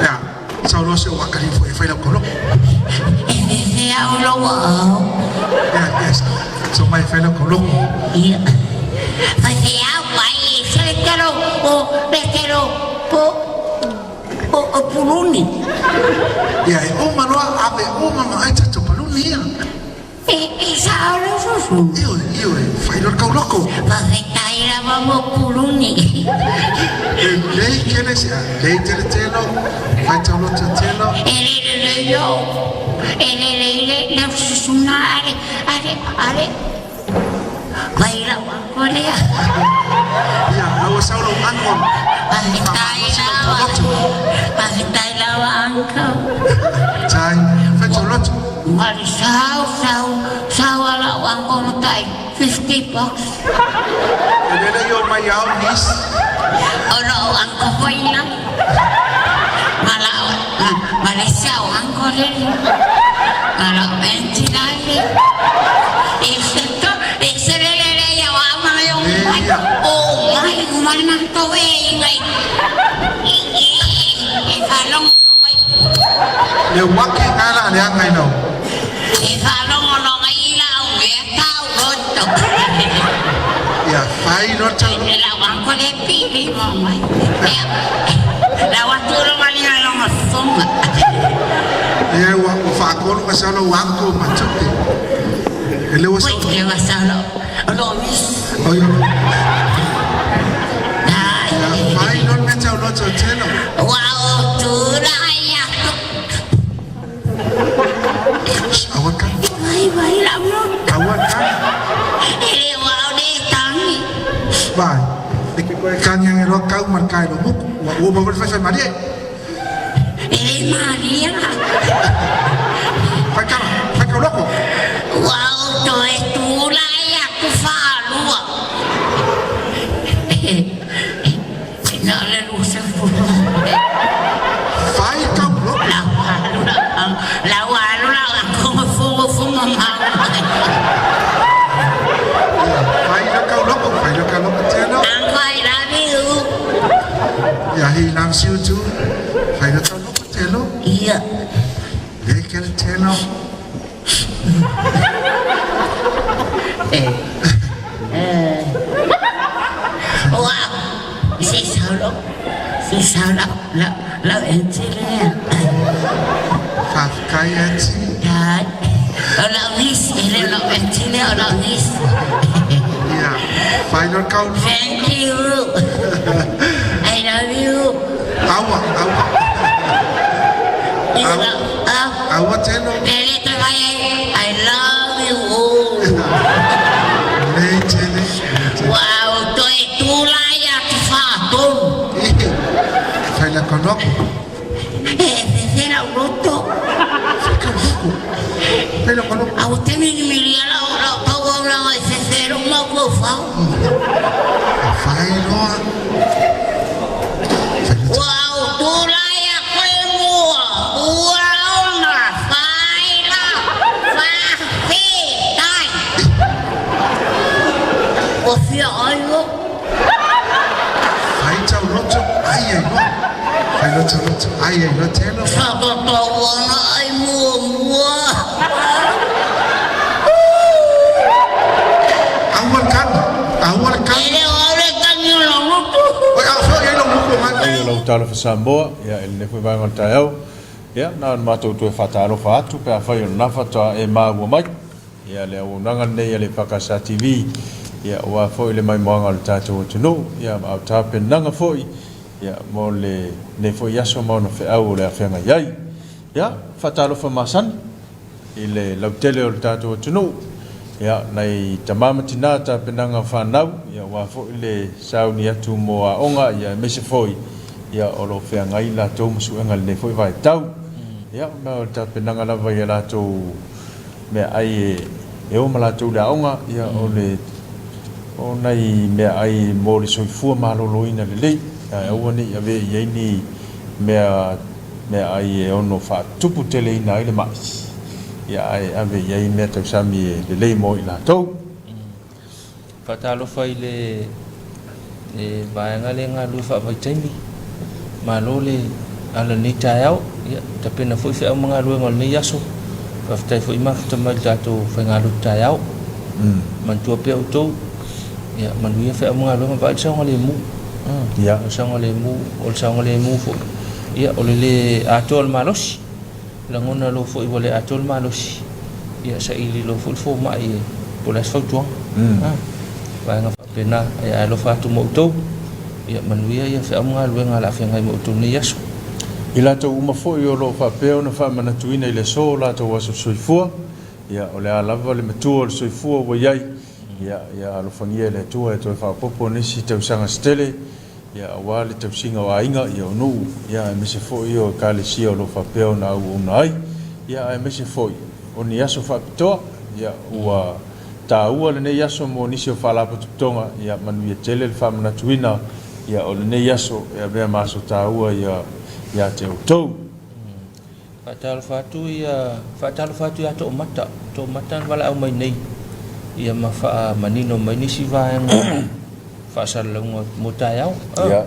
Ia, sau loa si ou akalii foi e fai lau tauloko. E fefe au lou aao. Ia, ia, sau mai e fai lau tauloko. Ia, faifeau mai e se le tele o le tele o o puluni. Ia, e uma loa, ave uma ma ai tatou paluni ia. E e sao lau susu. Ioe, ioe, fai loa le tauloko. Faafetai lava mo puluni. Lelei tele se a, lelei tele telo, fai tauloto telo. E le lelei o, e lelei le lau susuna ale, ale, ale. Mai lau uncle lea. Ia, la ua sau lou uncle. Faafetai lava. Faafetai lava uncle. Tai, fai tauloto. Mali sau sau sau a lau uncle ma tai 50 bucks. E lele i o mai au niece. O lou uncle foi ina. Ma lau ma le isi au uncle lele. Ma lau auntie lale. E se to e se lele le ia o au ma le o mai. O mai o mai matou e inga i e faalogo mai. Le uaki ngala le anga i lau. E faalogologo i lau mea tau loto. Ia fai loa tau. E lau uncle le pili mo mai. Ia lau atu lo malinga longa funga. Ia ua ua faatolu ka sau lau uncle ma tupe. E le ua sau. Ui le ua sau lo lo miss. Oi lo. Ia fai loa le mea tau loto telo. Ua o tulai atu. Aua ka. Vai vai lau loto. Aua ka. E le ua o le tangi. Vai. E ke koe kani ange loa kau ma le kai lo muku. Ua ua ma fai fai malie. E le malie la. Fai kala, fai kau loko. Ua o toe tulai atu faalua. Na o le 20. Fai kau loko. Lau alu lau lau alu lau fuga mau. Ia, fai la kau loko, fai la kau loko telo. Uncle, I love you. Ia, he loves you too. Fai la kau loko telo. Ia. Le kele telo. Eh. Eh. Ua, se sau lau, se sau lau, lau, lau auntie lea. Faafetai auntie. Tai. O lau niece, e le o lau auntie lea, o lau niece. Ia, fai la kau loko. Thank you. I love you. Aua, aua. You love, ah. Aua telo. E le te mai ai, I love you all. Le tele, le tele. Ua ou toe tulai atu faatolu. Fai la kau loko. E fefe lau loto. Fai kau loko. Fai la kau loko. A ua te milimili a lau lau tauaulaga e fefe lou mafaufau. Fai loa. Fai la Ua ou tulai atu i mua, ua ona fai la faafetai. Ua fia ai au. Fai tau loto, ai ai loa. Fai loto loto, ai ai loa telo. Sa tatau ona ai muamua. Aua le kani, aua le E kani. le o au le tagi o lau loto. Oi, a foi ai lau muku o Ai o lau talofa Samoa, ia, i lenei foi vaega o le taeao, ia, na ona matou toe faatalofa atu pe afai o lena faatoa e maua mai, ia, le auaunaga lenei a le EFKS TV, ia, aua foi le maimoaga o le tatou atunuu, ia, ma au tapenaga foi, ia, mo lenei foi aso ma ona feau o le a feagai ai. Ia, faatalofa masani i le lautele o le tatou atunuu, ia, nai tama ma tina tapenaga o fanau, ia, aua foi le sauni atu mo aoga, ia, aemaise foi, ia, o lo o feagai latou ma suega i lenei foi vaitau. Ia, ma o le tapenaga lava i a latou meaai e o ma latou i le aoga, ia, o le o nai meaai mo le soifua maloloina lelei, ae aua ne i avea i ai ni mea meaai e ono faatuputeleina ai le mai, ia, ae ave i ai mea tausami e lelei mo i latou. Faatalofa i le le vaega lea e galulue faavaitaimi. Malo le ala i lenei taeao, ia, tapena foi feau ma galuega o lenei aso. Faafetai foi mafuta mai i le tatou faigalotu taeao. Manatua pea outou, ia, manuia feau ma galuega, vaai le saogalemu. Ia. O le saogalemu, o le saogalemu foi, ia, o le lē atoa o le malosi. Lagona loa foi ua le atoa le malosi, ia saili loa foi le fomai e po o le a se fautuaga. A, vaega faapena. Ia ae alofa atu ma outou, ia manuia ia feau ma galuega o le a feagai ma outou i lenei aso. I latou uma foi o lo o faapea ona faamanatuina i le aso o latou aso soifua, ia o le a lava le matua o le soifua ua i ai, ia, ia alofagia e le Atua e toe faaopoopo nisi tausaga se tele, ia aua le tausiga o aiga, ia o nuu, ia aemaise foi o Ekalesia o lo o faapea ona auauna ai, ia aemaise foi o ni aso faapitoa, ia ua taua lenei aso mo nisi o faalapotopotoga, ia manuia tele le faamanatuina, ia o lenei aso e avea ma aso taua ia ia te outou. Faatalofa atu ia, faatalofa atu ia Toomata, Toomata na valaau mai nei ia ma faamanino mai nisi vaega faasalalauga mo taeao. Ia.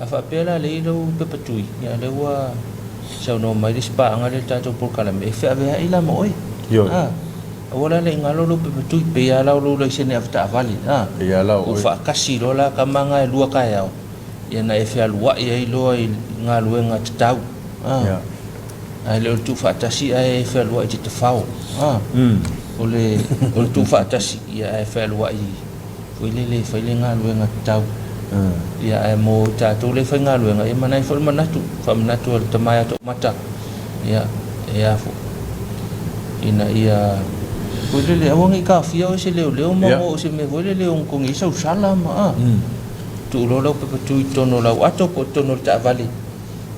A faapea la lea i lau pepa tui, ia lea ua saunoa mai le isi paaga lea i le tatou polokalame, e feaveai la ma oe. Ioe. Aua la ne i galo lou pepa tui, pei lava la o lou laisene avetaavale, Pei lava la o ua oe. faakasi loa la tama na e lua taeao, ia na e fealuai ai loa i galuega tatau, ae le o le tuufaatasi ae e fealuai i te tafao, o le o le tuufaatasi ia ae fealuai foi lele e fai le galuega tatau. Ia ae mo i tatou lea e faigaluega, ia manaia foi le manatu, faamanatu a le tama ia Toomata, ia e a foi ina ia foi lele aua ne i taofia oe e se leoleo ma o se mea foi lele e ogotogi ai sau sala ma tuu loa lau pepa tui i totonu o lau ato po o totonu o le taavale,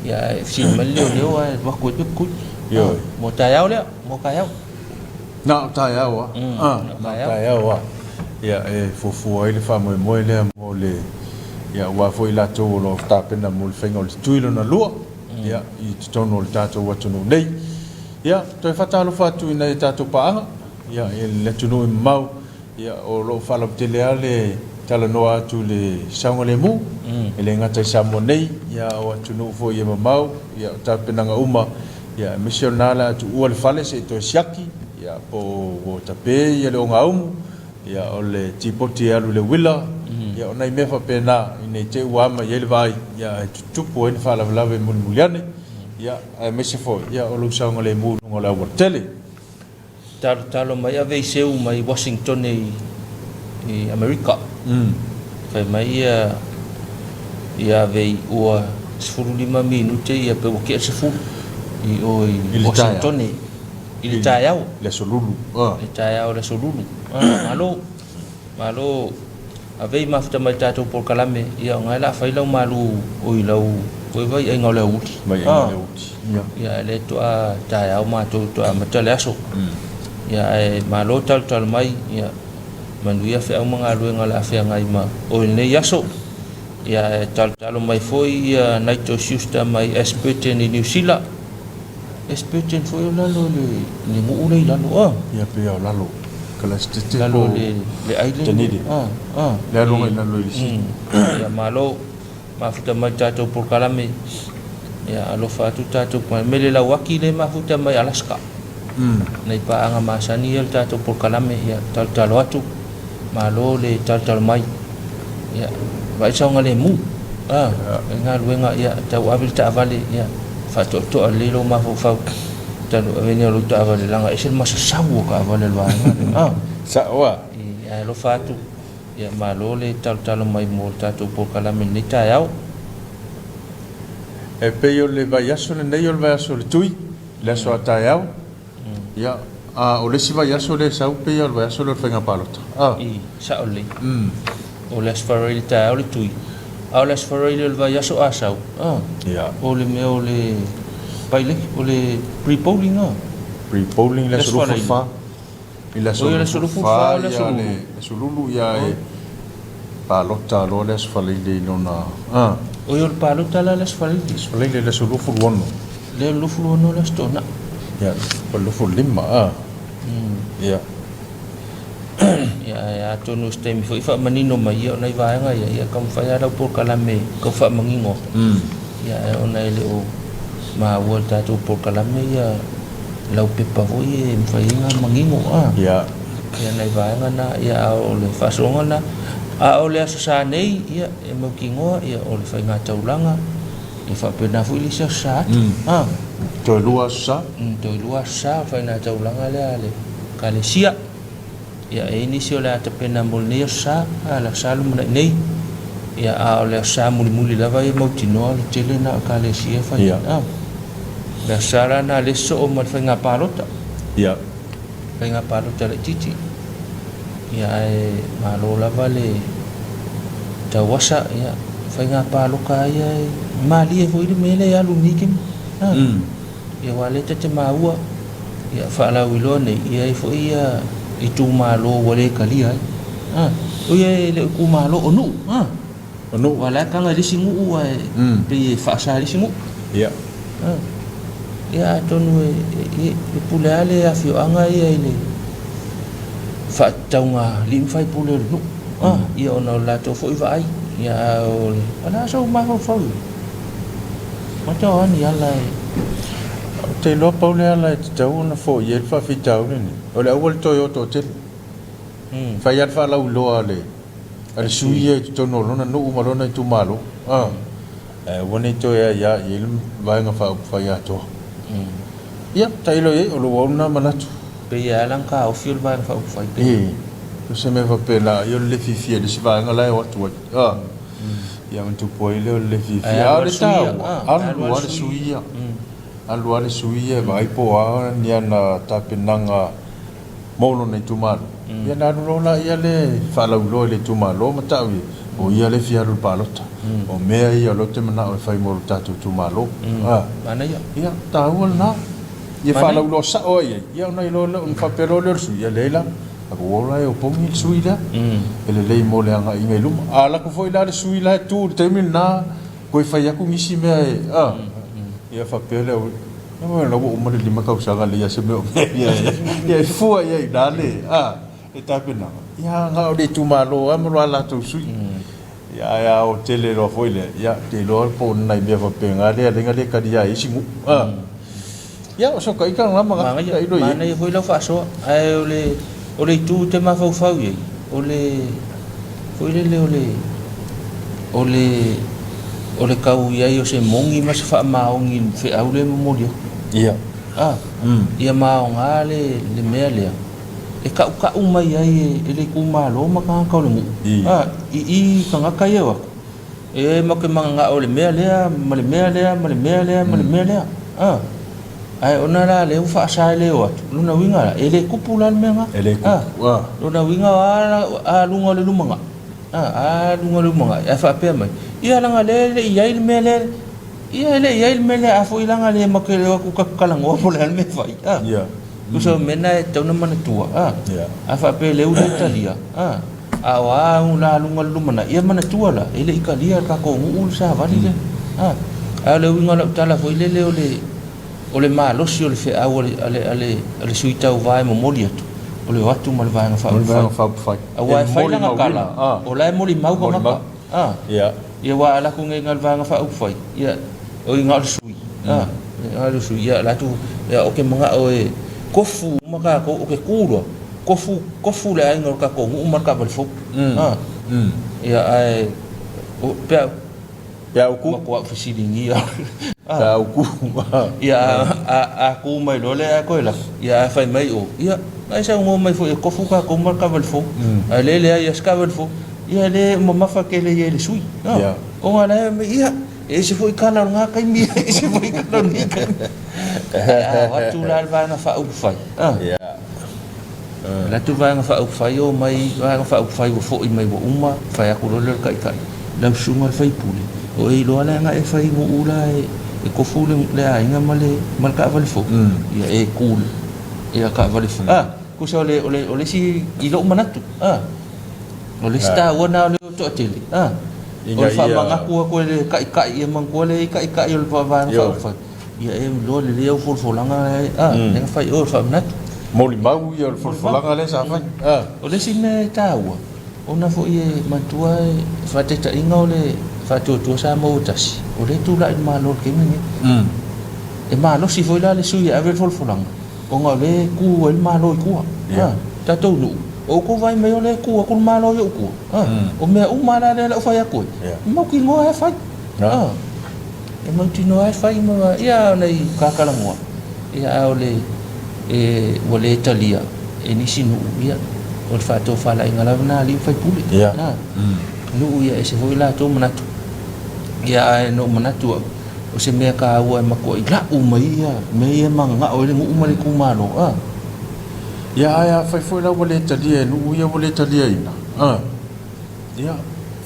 ia ae fesili mai le leoleo ae alu atu ai le pepa tui. Ioe. Mo taeao lea, mo taeao. Na o taeao a. Na o taeao a. Ia, e fuafua ai le faamoemoe lea mo le, ia, aua foi i latou o lo o tapena mo le faiga o le tui lona lua, ia, i totonu o le tatou atunuu nei. Ia, toe faatalofa atu i nai a tatou paaga, ia, i le atunuu e mamao, Ia, o lo o faalautele lava le talanoa atu i le saogalemu, e le gata i Samoa nei, ia a o atunuu foi e mamao, ia o tapenaga uma, ia aemaise o lena o le a tuua le fale se i toe siaki, ia po ua tape ia le ogaumu, ia o le tipoti e alu i le uila, ia o nai mea faapena ina i te i ua ama i ai le vaai, ia ae tutupu ai ni faalavelave mulimuli ane, ia aemaise foi ia o lou saogalemu i luga o le aualatele. Talotalo mai Aveiseu mai Washingtone i Amerika. Fai mai ia ia Avei ua 15 minute ia pe ua tea le 10 i o i Washingtone i le taeao. I le aso Lulu. I le taeao i le aso Lulu. Malo. Malo avei mafuta mai le tatou polokalame, ia o na e la fai lau malu oi lau oi vai aiga o le aouli. Vai aiga o le aouli. Ia. Ia ae lea toa taeao matou toa amata le aso. Ia ae malo talotalo mai, ia manuia feau ma galuega o le a feagai ma oe i lenei aso. Ia ae talotalo mai foi ia Naito Schuster mai Ashburton i Niu Sila. Ashburton foi o lalo i le nuu lea i lalo a. Ia pei o lalo Kalasitete po o le island. Dunedin. Le aluga i lalo i le sea. Ia malo mafuta mai le tatou polokalame. Ia alofa atu tatou mele lauaki lea mafuta mai Alaska. Nai paaga masani ia le tatou polokalame ia talotalo atu. Malo le talotalo mai. Ia, vaai saogalemu. A, le galuega, ia, tau ave le taavale, ia, faatoatoa lelei lou mafaufau. Talu ave nei o lou taavale, leaga e ese le masasau o taavale a le vaega lea. A. Sao a. Ae alofa atu, ia, malo le talotalo mai mo le tatou polokalame i lenei taeao. E pei o le vaiaso lenei o le vaiaso o le tui, le aso a taeao. Ia, a o le isi vaiaso lea e sau pei o le vaiaso lea o le faiga palota. A. I, sao lelei. O le Aso Faraile taeao le tui, a o le Aso Faraile o le vaiaso a sau, a. Ia. O le mea o le paileki, o le pre-polling a. Pre-polling le aso 24. I le aso 24 le aso Lulu. Le aso Lulu, ia e palota loa le Aso Faraile i lona, a. Oi, o le palota la le Aso Faraile. Aso Faraile le aso 26. Le 26 le Aso Toonai. Ia, po o le 25, a. Ia. Ia, ae atonu o se taimi foi faamanino mai ia o nai vaega ia, ia taumafai lava lau polokalame tau faamanino. Ia, ae ona e le o maua i le tatou polokalame ia laupepa foi e mafai ai ona manino a. Ia. Ia nai vaega na, ia a o le faasologa lena. A o le Aso Sa nei, ia e mautinoa ia o le faiga taulaga, ia faapena foi le isi Aso Sa atu. A. Toe lua Aso Sa. Toe lua Aso Sa o le faiga taulaga lea a le Ekalesia. Ia, e i ai nisi o le a tapena mo lenei Aso Sa, a le Aso Sa lumanai nei. Ia, a o le Aso Sa mulimuli lava ia mautinoa le tele na o Ekalesia e fai ai. A. O le Aso Sa la na le soo ma le faiga palota. Faiga palota laitiiti. Ia, ae malo lava le tauasa, ia, faiga paloka lava ia e malie foi le mea lea e alu i lenei taimi. A. Ia aua o lea ta te maua, ia faalauiloa nei, e i ai foi ia itumalo ua le talia ai. A, o ia e le o itumalo, o nuu, a. O nuu. Aua o la e taga i le isi nuu ae pei e faasa e le isi nuu. Ia. A, ia atonu e pule lava le afioaga ia i le faatatauga a alii ma faipule o le nuu. A, ia ona o le latou foi vaai, ia a o le a sou mafaufau i ai? Matau lava ni ala e. Ou te iloa pau le ala e tatau ona foia ai le faafitauli lenei, o le aua le toe o toatele. Fai lava le faalauiloa a le a le sui ia i totonu o lona nuu ma lona itumalo, ae aua ne i toe aia i ai le Vaega Faaupufai atoa. Ia, tailo i ai, o lou au lena manatu. Pei e ala ona taofi o le Vaega Faaupufai pei. Ee, o se mea faapena, ia o le le fiafia i le isi vaega la e o atu ai. Ia ona tupu ai lea o le le fiafia. A o le taua, alu lava le sui ia. Alu lava le sui ia e vaai po o a ni ana tapenaga mo lona itumalo. Ia ona alu loa lea lea e faalauiloa i le itumalo ma tau i ai, o ia lea e fia alu i le palota. O mea ia o lea ou te manao e fai mo lo tatou itumalo. Ia, taua lena. Ia faalauiloa sao ai i ai, ia ona iloa lea, ona faapea loa lea o le sui, ia leai la. Ua ola e opogi le sui lea, e lelei mo le agaiga i luma. A alu atu foi la le sui la e tu i le taimi lena, toe fai atu nisi mea e, a, ia faapea lea, o la ua uma le 5 tausaga leai lava se mea o mea ia e fua i ai i ina le, a, le tapenaga. Ia na o le itumalo lava ma lo latou sui. Ia ae a o tele loa foi lea, ia ou te iloa po o ni nai mea faapena lea e ala ai ona le talia ai isi nuu. A. Ia, o sotaika lena manatu tailo i ai. Manaia foi lau faasoa, ae o le o le itu ou te mafaufau i ai, o le foi lele o le o le o le tau i ai o se moni ma se faamaoni i le feau lea e momoli atu. Ia. A, ia ma aoga le le mea lea e tautau mai ai e le itumalo ma tagata o le nuu, a, i i tagata ia o atu. E matou te mananao i le mea lea ma le mea lea ma le mea lea ma le mea lea. A. Ae ona la lea ua faasa e le o atu, lona uiga la, e le tupu la le mea lena. E le tupu. A. Lona uiga o a a luga o le lumanai. A, a luga o le lumanai ae faapea mai, ia leaga lea e le i i ai le mea lea, ia e le i i ai le mea lea, a foi leaga le matou te le o atu tatou talanoa po o le a le mea e fai. A. Ia. Tusa o mea na e tatau ona manatua. A. A faapea o lea ua le talia. A. A o a au la luga o le lumanai, ia manatua la, e le i talia e le tatou nuu le savali lea. A, a o le uiga o lau tala foi lele o le, o le malosi o le feau a le, a le, a le, a le sui tauva e momoli atu, o le o atu ma le Vaega Faaupufai. Aua e fai lana tala, o la e molimau tagata. A, ia aua a alu atu nei i le Vaega Faaupufai, ia, oi na o le sui, a, na o le sui, ia, latou, ia, ou te manao e tofu uma tatou, ou te tu loa, Tofu, tofu le aiga o le tatou nuu ma le taavale fou. A. Ia ae o pe a Pe a uku. Matuai fesiligia. Pe a uku. Ia a a tu mai loa lea ae toe lafo, ia ae fai mai o, ia na e saunoa mai foi e tofu tatou ma le taavale fou. Ae le leai a se taavale fou. Ia le mamafa tele ia i le sui. Ia. Ona la e ia e ese foi tala o lena taimi, e ese foi tala o lenei taimi. Ae a o atu la le Vaega Faaupufai. Ia. Alu atu Vaega Faaupufai, o mai Vaega Faaupufai ua foi mai ua uma, fai atu loa lea o le Taitai, lau susuga i le sui usufono, o e iloa la na e fai nuu la e tofu le aiga ma le ma le taavale fou, ia e ku ia taavale fou. A, tusa o le o le o le isi i lou manatu, a, o le isi taua lena o le toatele, a, o le faamanatu atu e le Taitai ia manatua le Taitai o le Vaega Faaupufai. Ia e iloa lelei au folafolaga a, lea na fai i o i le faamanatu. Molimau ia o le folafolaga lea sa fai. O le isi mea e taua, ona foi e manatua e faataitaiga o le Faatuatua Samoa ua tasi, o lea e tulai i le Malo i le taimi lenei. E malosi foi la le sui e ave le folafolaga, ona o lea e tu ai le Malo i tua. A, tatou nuu, o outou vaai mai o lea e tu atu le Malo i ou tua. A, o mea uma lava la lea o le a ou fai atu ai, e mautinoa lava e fai. A, e mautinoa lava e fai ma, ia, o nai tatalanoa, ia, a o le, e, ua le talia e nisi nuu, ia, o le faatofalaiga lava lena a alii ma faipule. A, nuu ia e ese foi latou manatu. Ia, ae na ou manatu au, o se mea taua e matuai lau mai ia mea ia e mananao ai le nuu ma le itumalo, a. Ia, ae afai foi la ua le talia e nuu ia ua le taliaina, a, ia,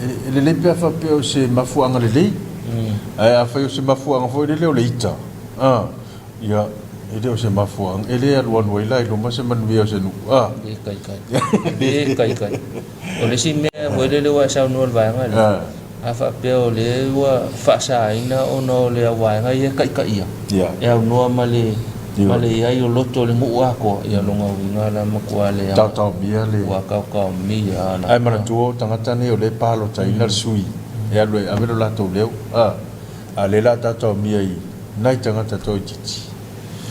e lelei pe a faapea o se mafuaaga lelei, ae afai o se mafuaaga foi lele o le ita, a, ia, e le o se mafuaaga, e le alualu ai la i luma se manuia o se nuu, a. Le taitai. Le taitai. O le isi mea foi lele ua e saunoa i le vaega lea, a faapea o lea ua faasaina ona o le auvaega ia e taitaia, e aunoa ma le ma le i ai o loto o le nuu atoa, ia lona uiga la matua leaga. Taotaomia le. Ua taotaomia la. Ae manatua o tagata nei o lea e palotaina le sui e alu e ave lo latou leo, a o lea o le a taotaomia i nai tagata toaitiiti.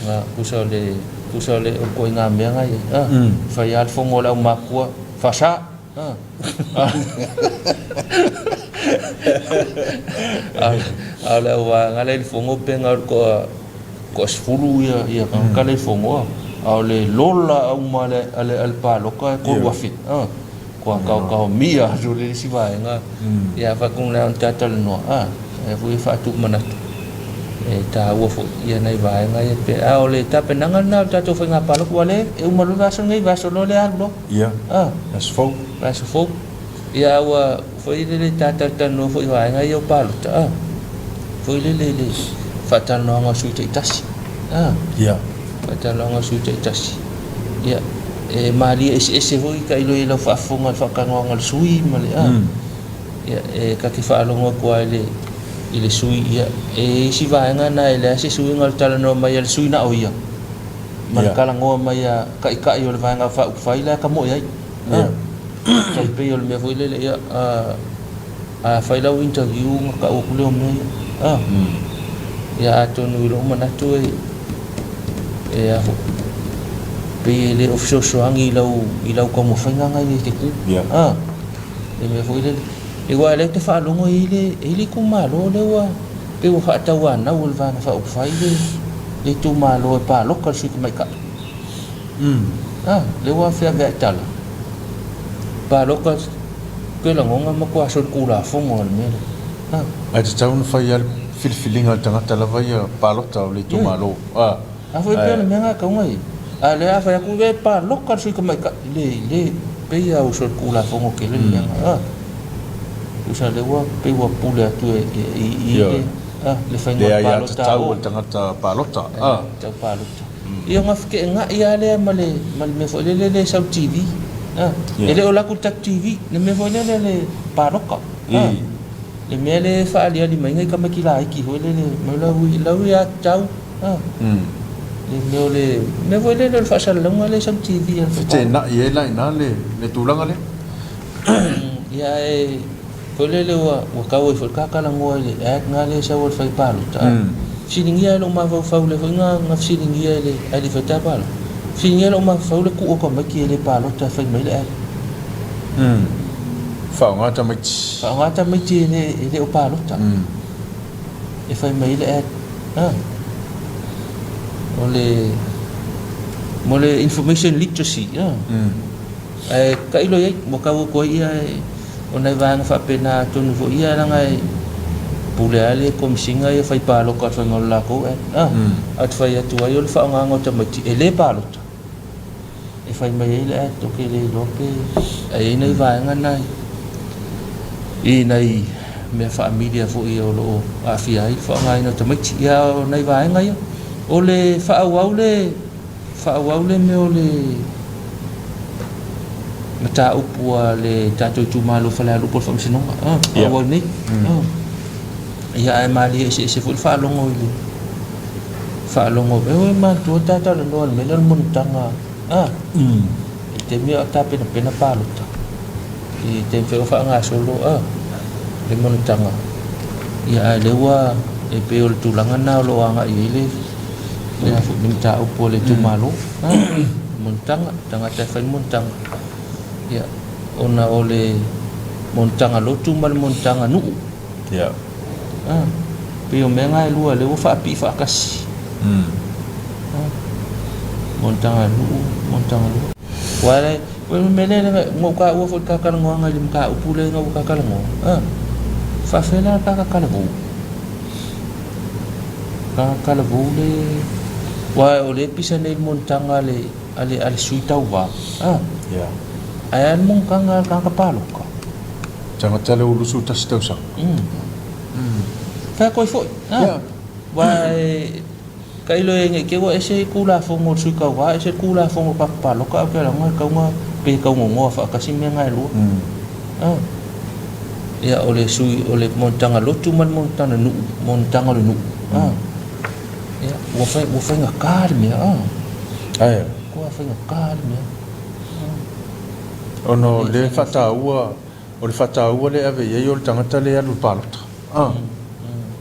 A, tusa o le, tusa o le, o le ituaiga mea na i ai. A, fai lava le fono a le aumakua, faasa. A, a o le auvaega la i le fono pe na o le toa, toa 10 ia, ia tagata la i le fono, a, a o le lola uma a le, a le, a le palota e 3,000. A, kua taotaomia atu le isi vaega. Ia faatonu le ona tatalanoa, a, e foi e faatumanatu. E taua foi ia nai vaega ia pe a o le tapenaga lena o le tatou faiga palota ua le e uma loa le vaiaso lenei, vaiaso loa le alu loa. Ia, a, aso fou. Vaiaso fou. Ia ua foi lele tatalanoa foi vaega ia o palota, a, foi lele le faatalanoaga o sui taitasi. A, Ia. Faatalanoaga o sui taitasi. Ia, e malie eseese foi tailo i lau faafofoga i le faatalanoaga a le sui ma le a. Ia, e ta te faalogo atu lava i le i le sui, ia, e i ai isi vaega na e leai se suiga o le talanoa mai a le sui na o ia, ma le talanoa mai a taitai o le vaega faaupufai la e tamoe ai. A, tai pei o le mea foi lele, ia, a, a fai lau interview ona tau atu lea o mea ia. A, ia atonu i lou manatu e, e a foi, pei e le o fesoasoani i lau, i lau taumafaiga na ia e te tu. A, le mea foi lele, aua o lea ou te faalogo e i ai le, e i ai le itumalo lea ua, pei ua faatauanau e le Vaega Faaupufai le, le itumalo e palota le sui tamaitai. A, lea ua feaveai tala, palota ke lagona matua solitulafono a le mea lea. A. Ae tatau ona fai lava le filifiliga a le tagata lava ia palota o le itumalo. A. A foi pei o le mea lena e tatau ona i ai. A o lea a fai atu e palota le sui tamaitai, le, le, pei lava ua solitulafono tele le mea lena. A. Tusa lea ua pei ua pule atu e, e, i, i le, a, le faiga o le palota a o. Le aiatatau a le tagata palota. A. Tau palota. Ia ona feteenai lava lea ma le, ma le mea foi lele le sau TV. A. E le o alu atu i le tatou TV, le mea foi lele le palota. A. Le mea lea e faaaliali mai ai nai tamaiti laiti foi lele, mai lau, lau aiatatau. A. Le mea o le mea foi lele o le faasalalauga lea e sau i le TV a le Feteenai ai la i ina le, le tulaga lea. Ia ae foi lele ua, ua tau ai foi le tatalanoa i le ad na lea e sau a le fai palota. A. Fesiligia e lou mafaufau lea foi na, na fesiligia e le alii faita palota. Fesiligia e lou mafaufau le tuu o tamaiti e le palota e fai mai le ad. Faaaoga tamaiti. Faaaoga tamaiti e le, e le o palota. E fai mai ai le ad. A. O le, mo le information literacy. A. Ae tailo i ai, ua tau atu ai ia o nai vaega faapena atonu foi ia leaga e pule lava le Komesina ia fai palota i le faiga o le latou ad. A, a te fai atu ai o le faaaogaina o tamaiti e le palota e fai mai ai le ad, ou te le iloa pe ae i ai nai vaega na i nai mea faamilia foi o lo o aafia ai le faaaogaina o tamaiti. Ia o nai vaega ia, o le faaauau le Faaauau le mea o le mataupu a le tatou itumalo Falealupo i le Faamasinoga. Ah, faaauau nei. Ah. Ia ae malie eseese foi le faalogo i le faalogo e oi manatua ta talanoa i le mea lea o le monotaga. Ah. I le taimi a o tapenapena palota. I le taimi foi o faagasolo ah le monotaga. Ia ae lea ua e pei o le tulaga lena o lo o agai i ai le le a foi le mataupu a le itumalo. Monotaga, tagata e fai le monotaga. Ia ona o le monotaga lotu ma le monotaga nuu. Ia. Pei o mea na e lua lea ua faapii faatasi. Monotaga nuu, monotaga lotu. Aua le o le mea lea na ou taua foi i le ta talanoaga i le mataupu lea ina ua ta talanoa, e faafefea la le tagata talavou? Tagata talavou le... aua o lea e pisa nei i le monotaga a le, a le, a le sui tauva, ae a le monotaga a le tagata palota? Tagata lea ua 21 tausaga. Fai atu ai foi, aua e... Tailo e nei te ua ese Tulafono o le Sui Tauva ese le Tulafono o le Papa Palota ae ou te lagoa e tatau ona pe tau nonoa faatasi mea na e lua. Ia o le sui o le monotaga lotu ma le monotaga nuu, monotaga o le nuu. Ia ua fai ua faigata le mea. Ae. Ua faigata le mea. Ona o le faataua O le faataua lea e ave i ai o le tagata lea e alu i le palota.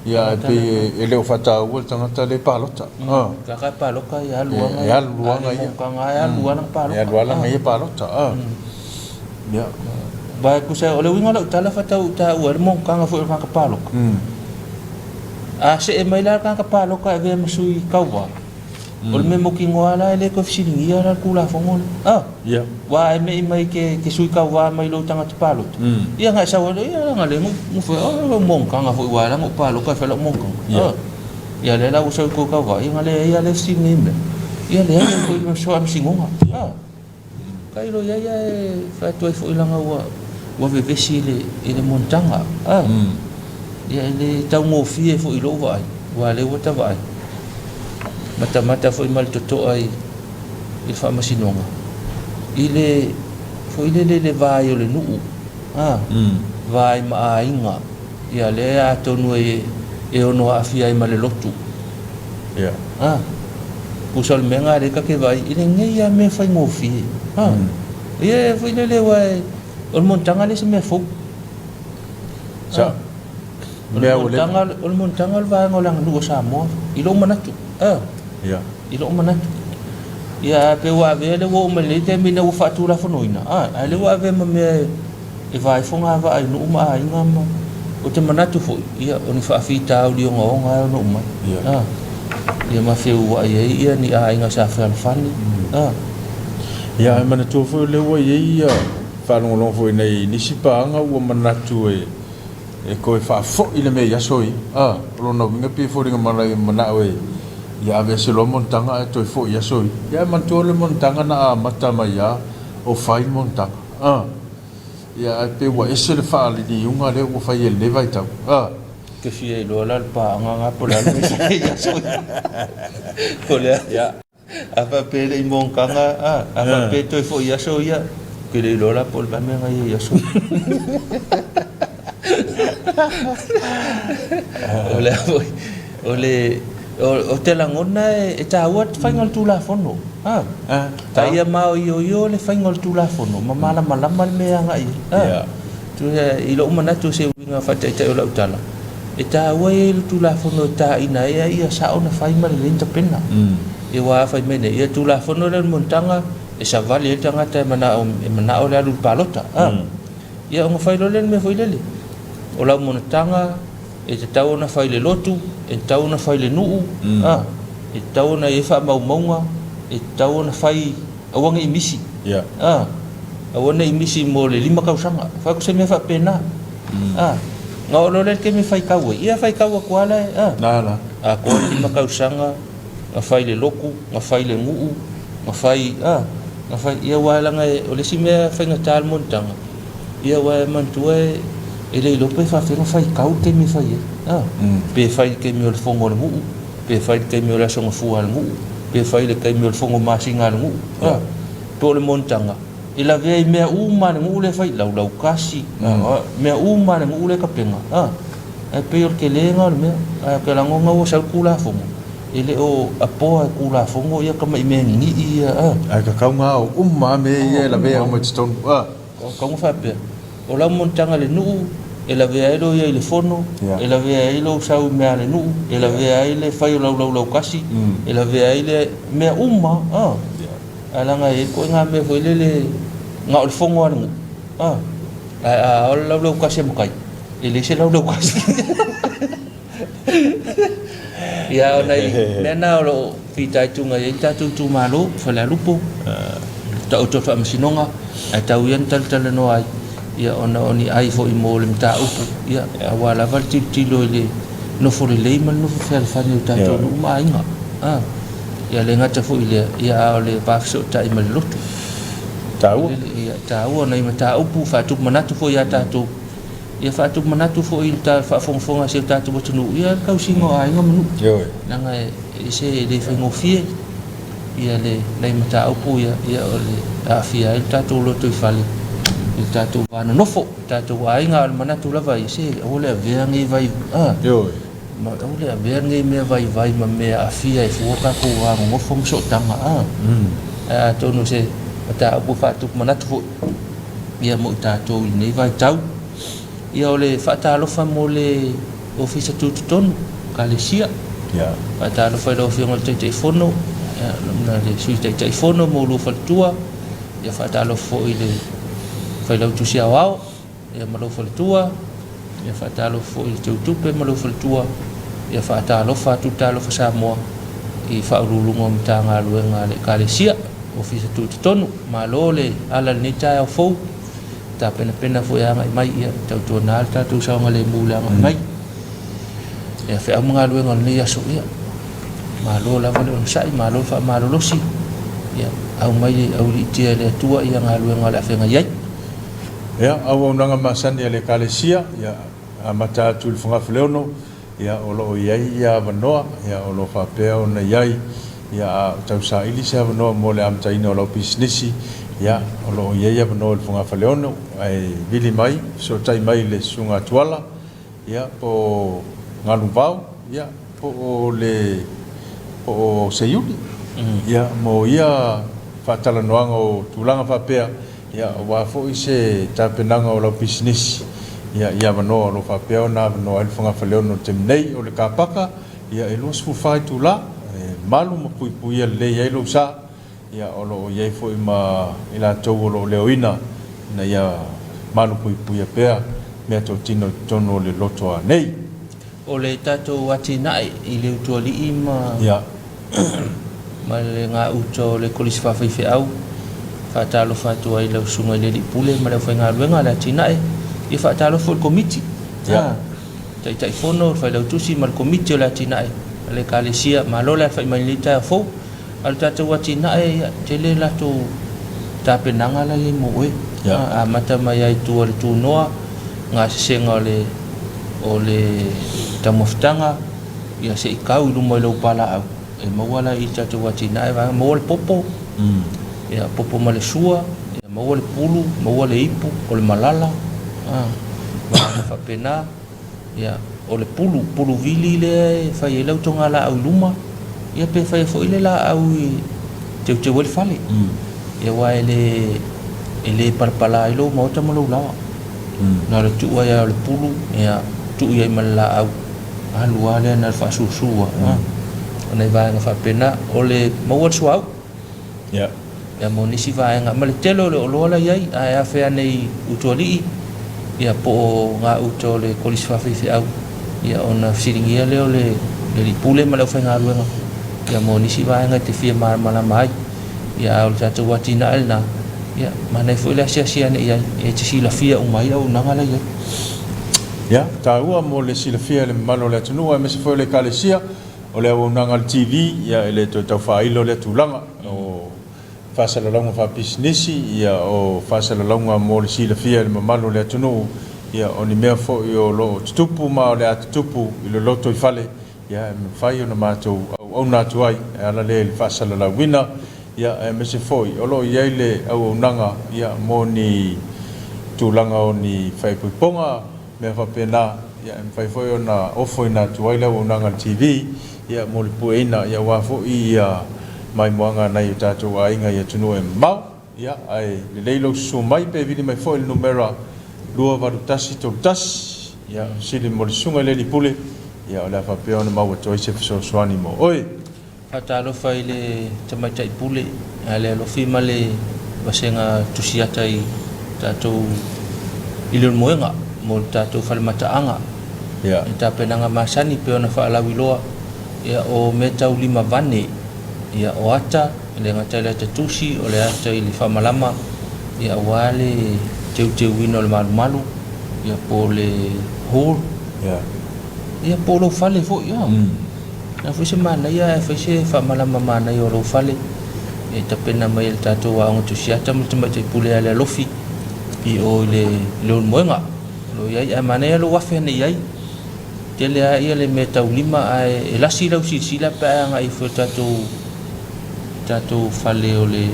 Ia ae pei e le o faataua le tagata lea e palota. Tagata e palota e alu lava e alu lava ia. E alu lava lana palota. E alu lava lana ia palota. Ia. Aua e tusa o le uiga o lau tala faatau taua ai le monotaga foi o le tagata palota. A see mai la le tagata palota e avea ma sui tauva, O le mea mautinoa la e le toe fesiligia la le Tulafono lea. A! Ia. Aua e me'i mai ke, ke sui tauva mai lou tagata palota, ia na e sau ai lea, ia leaga lea na ou fai, o lau monotaga foi aua la na ou palota e fai lau monotaga. Ia. A! Ia lea la ua sau i tou tauva, ia na leai lava lea fesiligia i mea. Ia leai foi se faamasinoga. A! Tailo i ai ae fai atu ai foi leaga ua ua vevesi i le i le monotaga a ia e le taugofie foi i lou vaai aua lea ua ta vaai matamata foi ma le totoa i i le faamasinoga i le foi lele le vai o le nuu a vai ma aiga ia lea atonu e e ono aafia ai ma le lotu. Ia. A, tusa o le mea lena lea ta te vaai i lenei lava mea faigofie. A, ia foi lele aua o le monotaga e le o se mea fou. Sa. O le monotaga, o le monotaga o le vaega o le aganuu a Samoa, i lou manatu. A, Ia. i lou manatu. Ia, ae pei ua avea lea ua oo mai i lenei taimi ina ua faatulafonoina, a, ae lea ua avea ma mea e E vaai fogavaa i nuu ma aiga ma ou te manatu foi, ia, o ni faafitauli ogaoga e ono mai. Ia. A, ia ma feuai ai ia ni aiga sa fealofani. A. Ia, ae manatua foi o lea ua i ai ia faalogologo foi nei i nisi paaga ua manatu e e toe faafoi le mea i aso ia. A, o lona uiga pei e foliga mai manao e ia aveese loa monotaga ae toe foi i aso ia. Ia ae manatua le monotaga na amata mai lava o fai le monotaga. A. Ia, ae pei ua ese le faaliliuga lea ua fai ai i lenei vaitau. A. Te fia iloa la le paaga na po o le a le mea sa i aso ia. O le a? A faapea e le i monotaga, a, a faapea e toe foi i aso ia, ou te le iloa la po o le a le mea na i ai i aso ia. O le a foi, o le, Ou te lagona e taua le faiga o le Tulafono. A ia maoioio le faiga o le Tulafono ma malamalama le mea e agai i ai. I lou manatu o se uiga faataitai o lau tala, e taua ia i le Tulafono e taina ai a ia sao ona fai ma lelei ni tapena. Aua a fai mai nei, ia Tulafono lea o le monotaga e savali ai le tagata e manao le alu i le palota. Ia ona fai loa lea o le mea foi lele, o lau monotaga, E tatau ona fai i le lotu, e tatau ona fai i le nuu, a, e tatau ona i ai faamaumauga, e tatau ona fai, aua ne i misi, a, aua ne i misi mo le 5 tausaga. Fai atu se mea faapena, a, ona oo loa lea i le taimi e faitau ai, ia faitau atu lava la, a, atoa le 5 tausaga na fai i le lotu, na fai i le nuu, na fai, a, na fai, ia aua leaga o le isi mea faigata le monotaga, Ia aua e manatua e le iloa pe faafefea ona faitau le taimi e fai ai. A? Pe fai i le taimi o le fono a le nuu, pe fai i le taimi o le aso gafua a le nuu, pe fai i le taimi o le fono masina a le nuu. A? Po o le monotaga, e lavea i mea uma a le nuu lea e fai, laulau kasi, mea uma a le nuu lea e tapena. A? Ae pei o le tele lena o le mea. Ae ou te lagona ua sau le Tulafono, e le o apoa e Tulafono ia tamai mea ninii ia. A? Ae tatau ona ao uma lava mea ia e lavea uma i totonu. A? O tauga faapea, o lau monotaga i le nuu, E lavea ai lou i ai i le fono, e lavea ai lou sau i mea a le nuu, e lavea ai le fai o lau laulaukasi, e lavea ai le mea uma a. Ae leaga e i ai ituaiga mea foi lele na o le fono a le nuu a. Ae a ola le laulaukasi a matai, e leai se laulaukasi. Ia o nai mea na o lo o fitaituga i ai le tatou itumalo, Falealupo, taoto le faamasinoga, ae tau ia na talatalanoa ai, ia ona o ni ai foi mo le mataupu, ia aua lava le tilotilo i le nofo lelei ma le nofo fealofani o tatou nuu ma aiga. A, ia le gata foi i lea, ia a o le va fesootai ma le lotu. Taua. Ia taua nai mataupu faatupu manatu foi ia tatou. Ia faatupu manatu foi i le faafogafoga a si o tatou atunuu, ia le tausiga o aiga ma nuu. Ioe. Leaga e ese e le faigofie ia le nai mataupu ia, ia o le aafia ai le tatou lotoifale i le tatou va nonofo, le tatou aiga. A o le manatu lava ia, se aua le avea nei vai, a, Ioe. ma aua le avea nei mea vaivai ma mea aafia ai fua tatou va nonofo ma sootaga, a. Ae atonu o se mataupu e faatupu manatu foi ia mo i tatou i lenei vaitau. Ia o le faatalofa mo le Ofisa Tutotonu, Ekalesia. Faatalofa i lau Afioga i le Taitaifono, ia, le Sui Taitaifono ma oulua faletua. Ia faatalofa foi i le Failautusi Aoao ia ma lou faletua. Ia faatalofa foi i le Teutupe ma lou faletua. Ia faatalofa atu le Talofa Samoa i Faauluuluga o Matagaluega a le Ekalesia, Ofisa Tutotonu. Malo le ala i lenei taeao fou. Tapenapena foi e agai mai, ia tautuana le tatou saogalemu i le agai mai. Ia feau ma galuega o lenei aso, ia malo lava le onosai, malo le faamalolosi, ia aumai auiliitia e le Atua ia galuega o le a feagai ai. Ia, auaunaga masani a le Ekalesia, ia amata atu i le Fogafuleono, Ia, o lo o i ai ia avanoa, ia, o lo o faapea ona i ai, ia, a o tausaili se avanoa mo le amataina o lau pisinisi, ia, o lo o i ai avanoa i le fogafaleono, ae vili mai, fesootai mai i le Susuga a Tuala, ia, po o Galuvao, ia, po o le, po o Seiuli, ia, mo ia faatalanoaga o tulaga faapea, Ia, aua foi se tapenaga o lau pisinisi, ia, i avanoa o lo o faapea ona avanoa ai le fogafaleono i le taimi nei. O le kapaka, ia, e 24 itula, e malu ma puipuia lelei ai lou sa. Ia, o lo o i ai foi ma i latou o lo o leoina ina ia malu puipuia pea meatotino i totonu o le lotoa nei. O le tatou atinae i le Utualii ma ma le gauta o le Kolisi Faafaifeau, faatalofa atu ai i lau Susuga i le Alii Pule ma le aufaigaluega a le atinae. Ia faatalofa foi i le Komiti, Taitaifono, le Failautusi ma le Komiti o le Atinae a le Ekalesia. Malo le alafai mai i lenei taeao fou. A o le tatou atinae, ia, tele latou tapenaga la e i ai mo oe. Amata mai lava i tua i le tunoa, gasesega o le o le taumafataga, ia se i kau i luma i lou palaau, e maua la i le tatou atinae vaega, maua le popo, ia popo ma le sua, ia maua le pulu, maua le ipu, o le malala, vaega faapena. Ia, o le pulu, pulu vili lea e fai ai lau togalaau i luma, ia pe fai foi le laau e teuteu ai le fale. Ia aua e le, e le palapala ai lou maota ma lou laoa. Na o le tuu ai lava o le pulu, ia, tuu i ai ma le laau, alu lava lea na o le faasusu lava. O nai vaega faapena. O le maua le suauu. Ia. Ia mo nisi vaega, ma le tele o le oloa la i ai, ae afe ane i Utualii, ia po o gauta o le Kolisi Faafaifeau, ia ona fesiligia lea o le Alii Pule ma le aufaigaluega, ia mo nisi vaega e te fia malamalama ai. Ia a o le tatou atinae lena, ia manaia foi le asiasi ane i ai, e te silafia uma ai auaunaga la i ai. Ia, taua mo le silafia e le mamalu o le atunuu aemaise foi o le Ekalesia, O le auaunaga a le TV, ia e le toe tau faailo lea tulaga. O faasalalauga faapisinisi, ia o faasalalauga mo le silafia e le mamalu o le atunuu, ia o ni mea foi o lo o tutupu ma o le a tutupu i le lotoifale, ia e mafai ona matou auauna atu ai e ala lea i le faasalalauina, ia aemaise foi o lo o i ai le auaunaga ia mo ni tulaga o ni faaipoipoga, mea faapena, ia e mafai foi ona ofoina atu ai le auaunaga a le TV, ia mo le pueina, ia aua foi ia maimoaga a nai o tatou aiga i atunuu e mamao. Ia, ae lelei lou susu mai pe vili mai foi i le numera 28131. Ia, fesili mo le Susuga i le Alii Pule, ia o le a faapea ona maua atu ai se fesoasoani mo oe. Faatalofa i le Tamaitai Pule a le Alofi ma le Vasega Tusiata i tatou i Leulumoega mo le tatou fale mataaga. I tapenaga masani pei ona faalauiloa, ia o mea tau lima vane, ia o ata, e le gata i le ata tusi, o le ata i le faamalama, ia aua le teuteuina o le malumalu, ia po o le hall, ia po o lou fale foi. O le a foi se manaia ae fai se faamalama manaia o lou fale e tapena mai e le tatou Aoga Tusiata ma le Tamaitai Pule ia Lealofi i o i le Leulumoega o lo o i ai. Ae manaia lou afe ane i ai. Tele lava ia le mea taulima ae e lasi lau silasila pe a agai ifo i le tatou tatou fale o le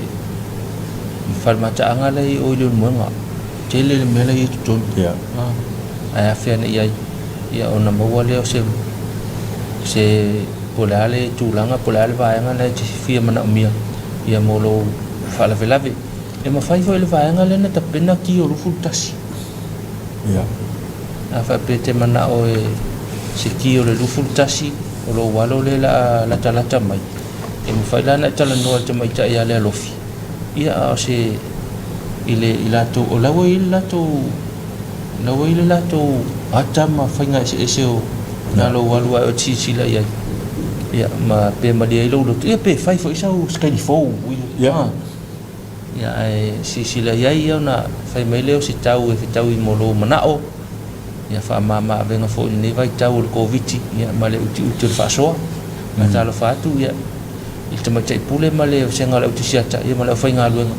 fale mataaga la i o i Leulumoega. Tele le mea la i ai i totonu. Ae afe ane i ai. Ia ona maua lea o se se po o le a le tulaga po o le a le vaega lena e te fia manaomia ia mo lou faalavelave. E mafai foi e le vaega lea ona tapena ki o 21. Ia. A faapea e te manao e se ki o le 21 o lou alo lea o le a latalata mai, e mafai la ona e talanoa i le tamaitai ia Lealofi, ia a o se i le i latou o la ua i ai le latou La ua i ai le latou ata ma faiga eseese o na lou alu ae oe te silasila i ai. Ia, ma pe malie ai lou loto. Ia, pe fai foi sau sikaini fou. Ia. Ia, ae silasila i ai ia ona fai mai lea o se tau e fetaui mo lou manao. Ia, faamama avega foi i lenei vaitau o le Koviti, ia, ma le utiuti o le faasoa. Faatalofa atu, ia. i le tamaitai pule ma le vasega o le autasiata ia ma le aufaigaluega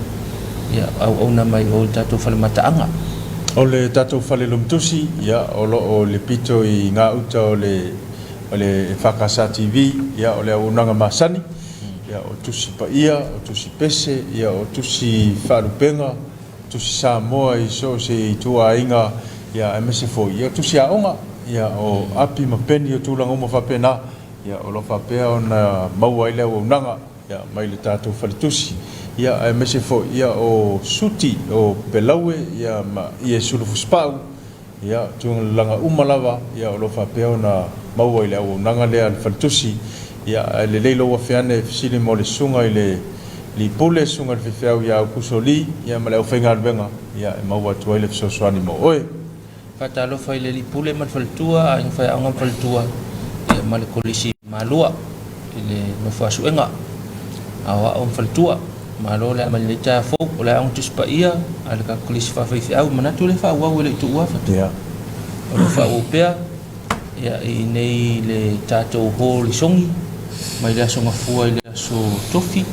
ia auauna mai o i le tatou fale mataaga. O le tatou fale lomtusi ia o lo o i le pito i gauta o le o le EFKS TV ia o le auaunaga masani ia o tusi paia, o tusi pese, ia o tusi faalupega, tusi Samoa i so o se ituaiga ia aemaise foi ia o tusi aoga ia o api ma peni o tulaga uma faapena. Ia, o lo o faapea ona maua ai le auaunaga, ia, mai le tatou faletusi, ia, aemaise foi, ia, o suti, o pelaue, ia, ma ie sulufusupau, ia, tulaga uma lava, ia, o lo o faapea ona maua i le auaunaga lea a le faletusi. Ia, ae lelei lou afe ane e fesili mo le susuga i le Lipule, susuga i le faifeau ia Aukuso Lee, ia, ma le aufaigaluega, ia, e maua atu ai le fesoasoani mo oe. Faatalofa i le Alii Pule ma le Faletua, Aiga Faiaoga ma Faletua, ia ma le Kolisi Malua i le Nofo a Suega, Aoao ma Faletua. Malo le mai lenei taeao fou, o le Aoga Tusi Paia a le tatou Kolisi Faafaifeau, manatu o lea e faaauau e le i tuua Fatu. O lo o faaauau pea ia i inei i le tatou hall i Sogi mai le Aso Gafua i le Aso Tofi.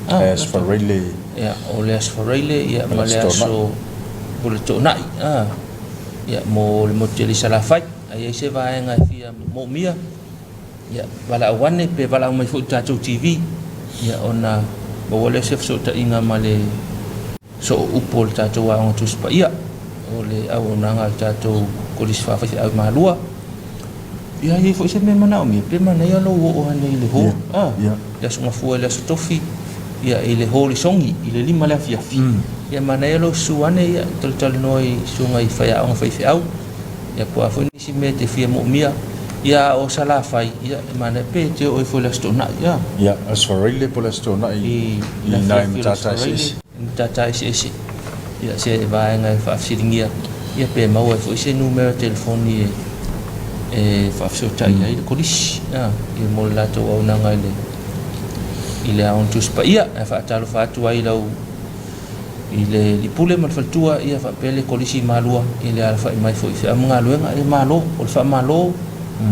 Aso Faraile. Ia, o le Aso Faraile ia ma le Aso o le Toonai a, ia mo le motu tele i Salafai. A i ai se vaega e fia moomia, ia valaau ane pe valaau mai foi i le tatou TV, ia ona maua lea o se fesootaiga ma le soo upu o le tatou Aoga Tusi Paia, o le auaunaga a le tatou Kolisi Faafaifeau i Malua. Ia i ai foi se mea manaomia, pe manaia lou oo ane i le hall, a, le Aso Gafua i le Aso Tofi, ia i le hall i Sogi i le 5 le afiafi. Ia manaia lou susu ane, ia talatalanoa i susuga i faiaoga faifeau, ia po o a foi nisi mea e te fia moomia, ia a o Salafai, ia e manaia pe te oo ifo i le Aso Toonai, a. Ia, Aso Faraile po o le Aso Toonai i i nai matata eseese. Matata eseese, ia se vaega e faafesiligia, ia pe maua ai foi se numera telefoni e faafesootai ai le Kolisi, ia mo le latou auaunaga i le i le Aoga Tusi Paia. Ae faatalofa atu ai i lau i le Alii Pule ma le Faletua, ia faapea le Kolisi i Malua i le alafai mai foi i feau ma galuega. Ia malo, o le faamalo,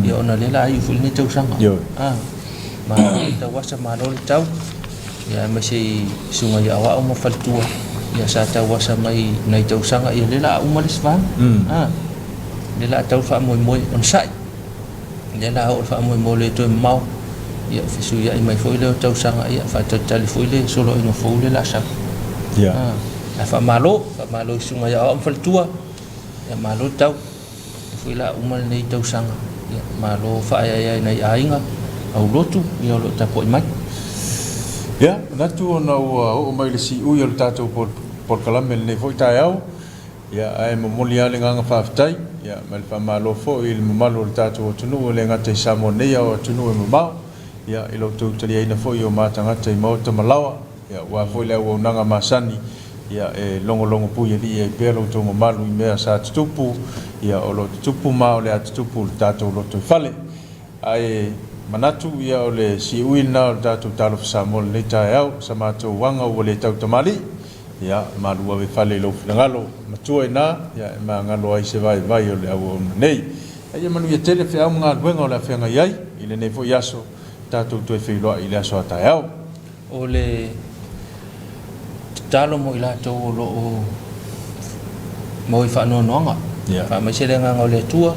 ia ona o lea o le a iu foi lenei tausaga. Malo le tauasa, malo le tau. Ia aemaise i susuga i Aoao ma Faletua, ia sa tauasa mai nai tausaga, ia lea o le a uma le isi vaega. A, lea o le a tau le faamoemoe, onosai. Lea o le a oo le faamoemoe le toe mamao, ia fesuiai mai foi lea o tausaga, ia faatalitali foi le soloaiga fou lea o le a sau. A, ae faamalo, faamalo i susuga i Aoao ma Faletua, ia malo le tau. Lea foi o le a uma lenei tausaga, ia malo faaeaea i nai aiga aulotu ia o lo o tapuai mai. Ia, manatu ona ua oo mai le siui o le tatou polokalame i lenei foi taeao. Ia, ae momoli lava le agaga faafetai, ia, ma le faamalo foi i le mamalu o le tatou atunuu e le gata i Samoa nei a o atunuu e mamao, ia, i lo outou taliaina foi o ma tagata i maota ma laoa, ia, aua foi le auaunaga masani, ia, e logologo puialii ai pea lo outou mamalu i mea sa tutupu, ia, o lo o tutupu ma o le a tutupu i le tatou lotoifale. Ae manatu, ia, o le siui lena o le tatou Talofa Samoa i lenei taeao, sa matou aga ua le tautamalii, Ia, malu ave fale i lou finagalo matua ina, ia, e magalo ai se vaivai o le auauna nei. A ia manuia tele feau ma galuega o le a feagai ai i lenei foi aso, tatou toe feiloai i le aso a taeao. O le tatalo mo i latou o lo o maua i faanoanoaga, faamaise le agaga o le Atua,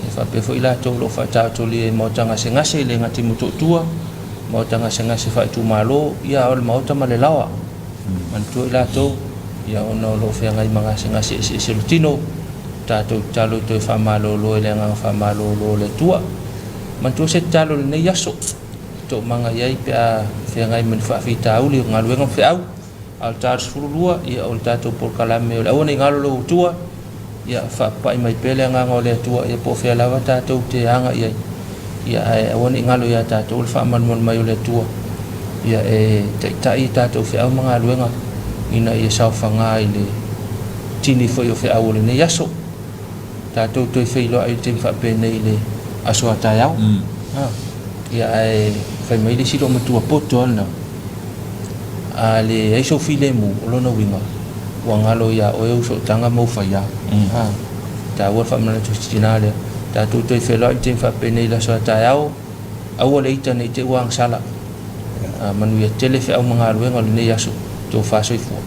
e faapea foi i latou o lo o faataotolia i maota gasegase, e le gata i Motootua, maota gasegase faaitumalo, ia a o le maota ma le laoa. Manatua i latou, ia ona o lo o feagai ma gasegase eseese o le tino, tatou tatalo i toe faamalolo i le agaga faamalolo o le Atua. Manatua se tatalo i lenei aso, e toomaga i ai pe a feagai ma ni faafitauli o galuega ma feau, a o le ta 12, ia o le tatou polokalame o le aua ne i galo lou Atua, Ia faapapai mai pea le agaga o le Atua, ia po o fea lava tatou te agai ai, ia ae aua ne i galo ia tatou le faamalumalu mai o le Atua, ia e taitai i tatou feau ma galuega, ina ia saofaga i le tini foi o feau o lenei aso. Tatou toe feiloai i le taimi faapenei i le aso a taeao. Ia ae fai mai le isi loomatua poto lava lena. A leai sou filemu, o lona uiga, ua galo iā oe ou sootaga ma ou faiā. A, taua le faamanatu i si tinā lea. Tatou toe feiloai i le taimi faapenei i le aso a taeao, aua le ita ne i te i ua agasala. A, manuia tele feau ma galuega o lenei aso. Tofa soifua.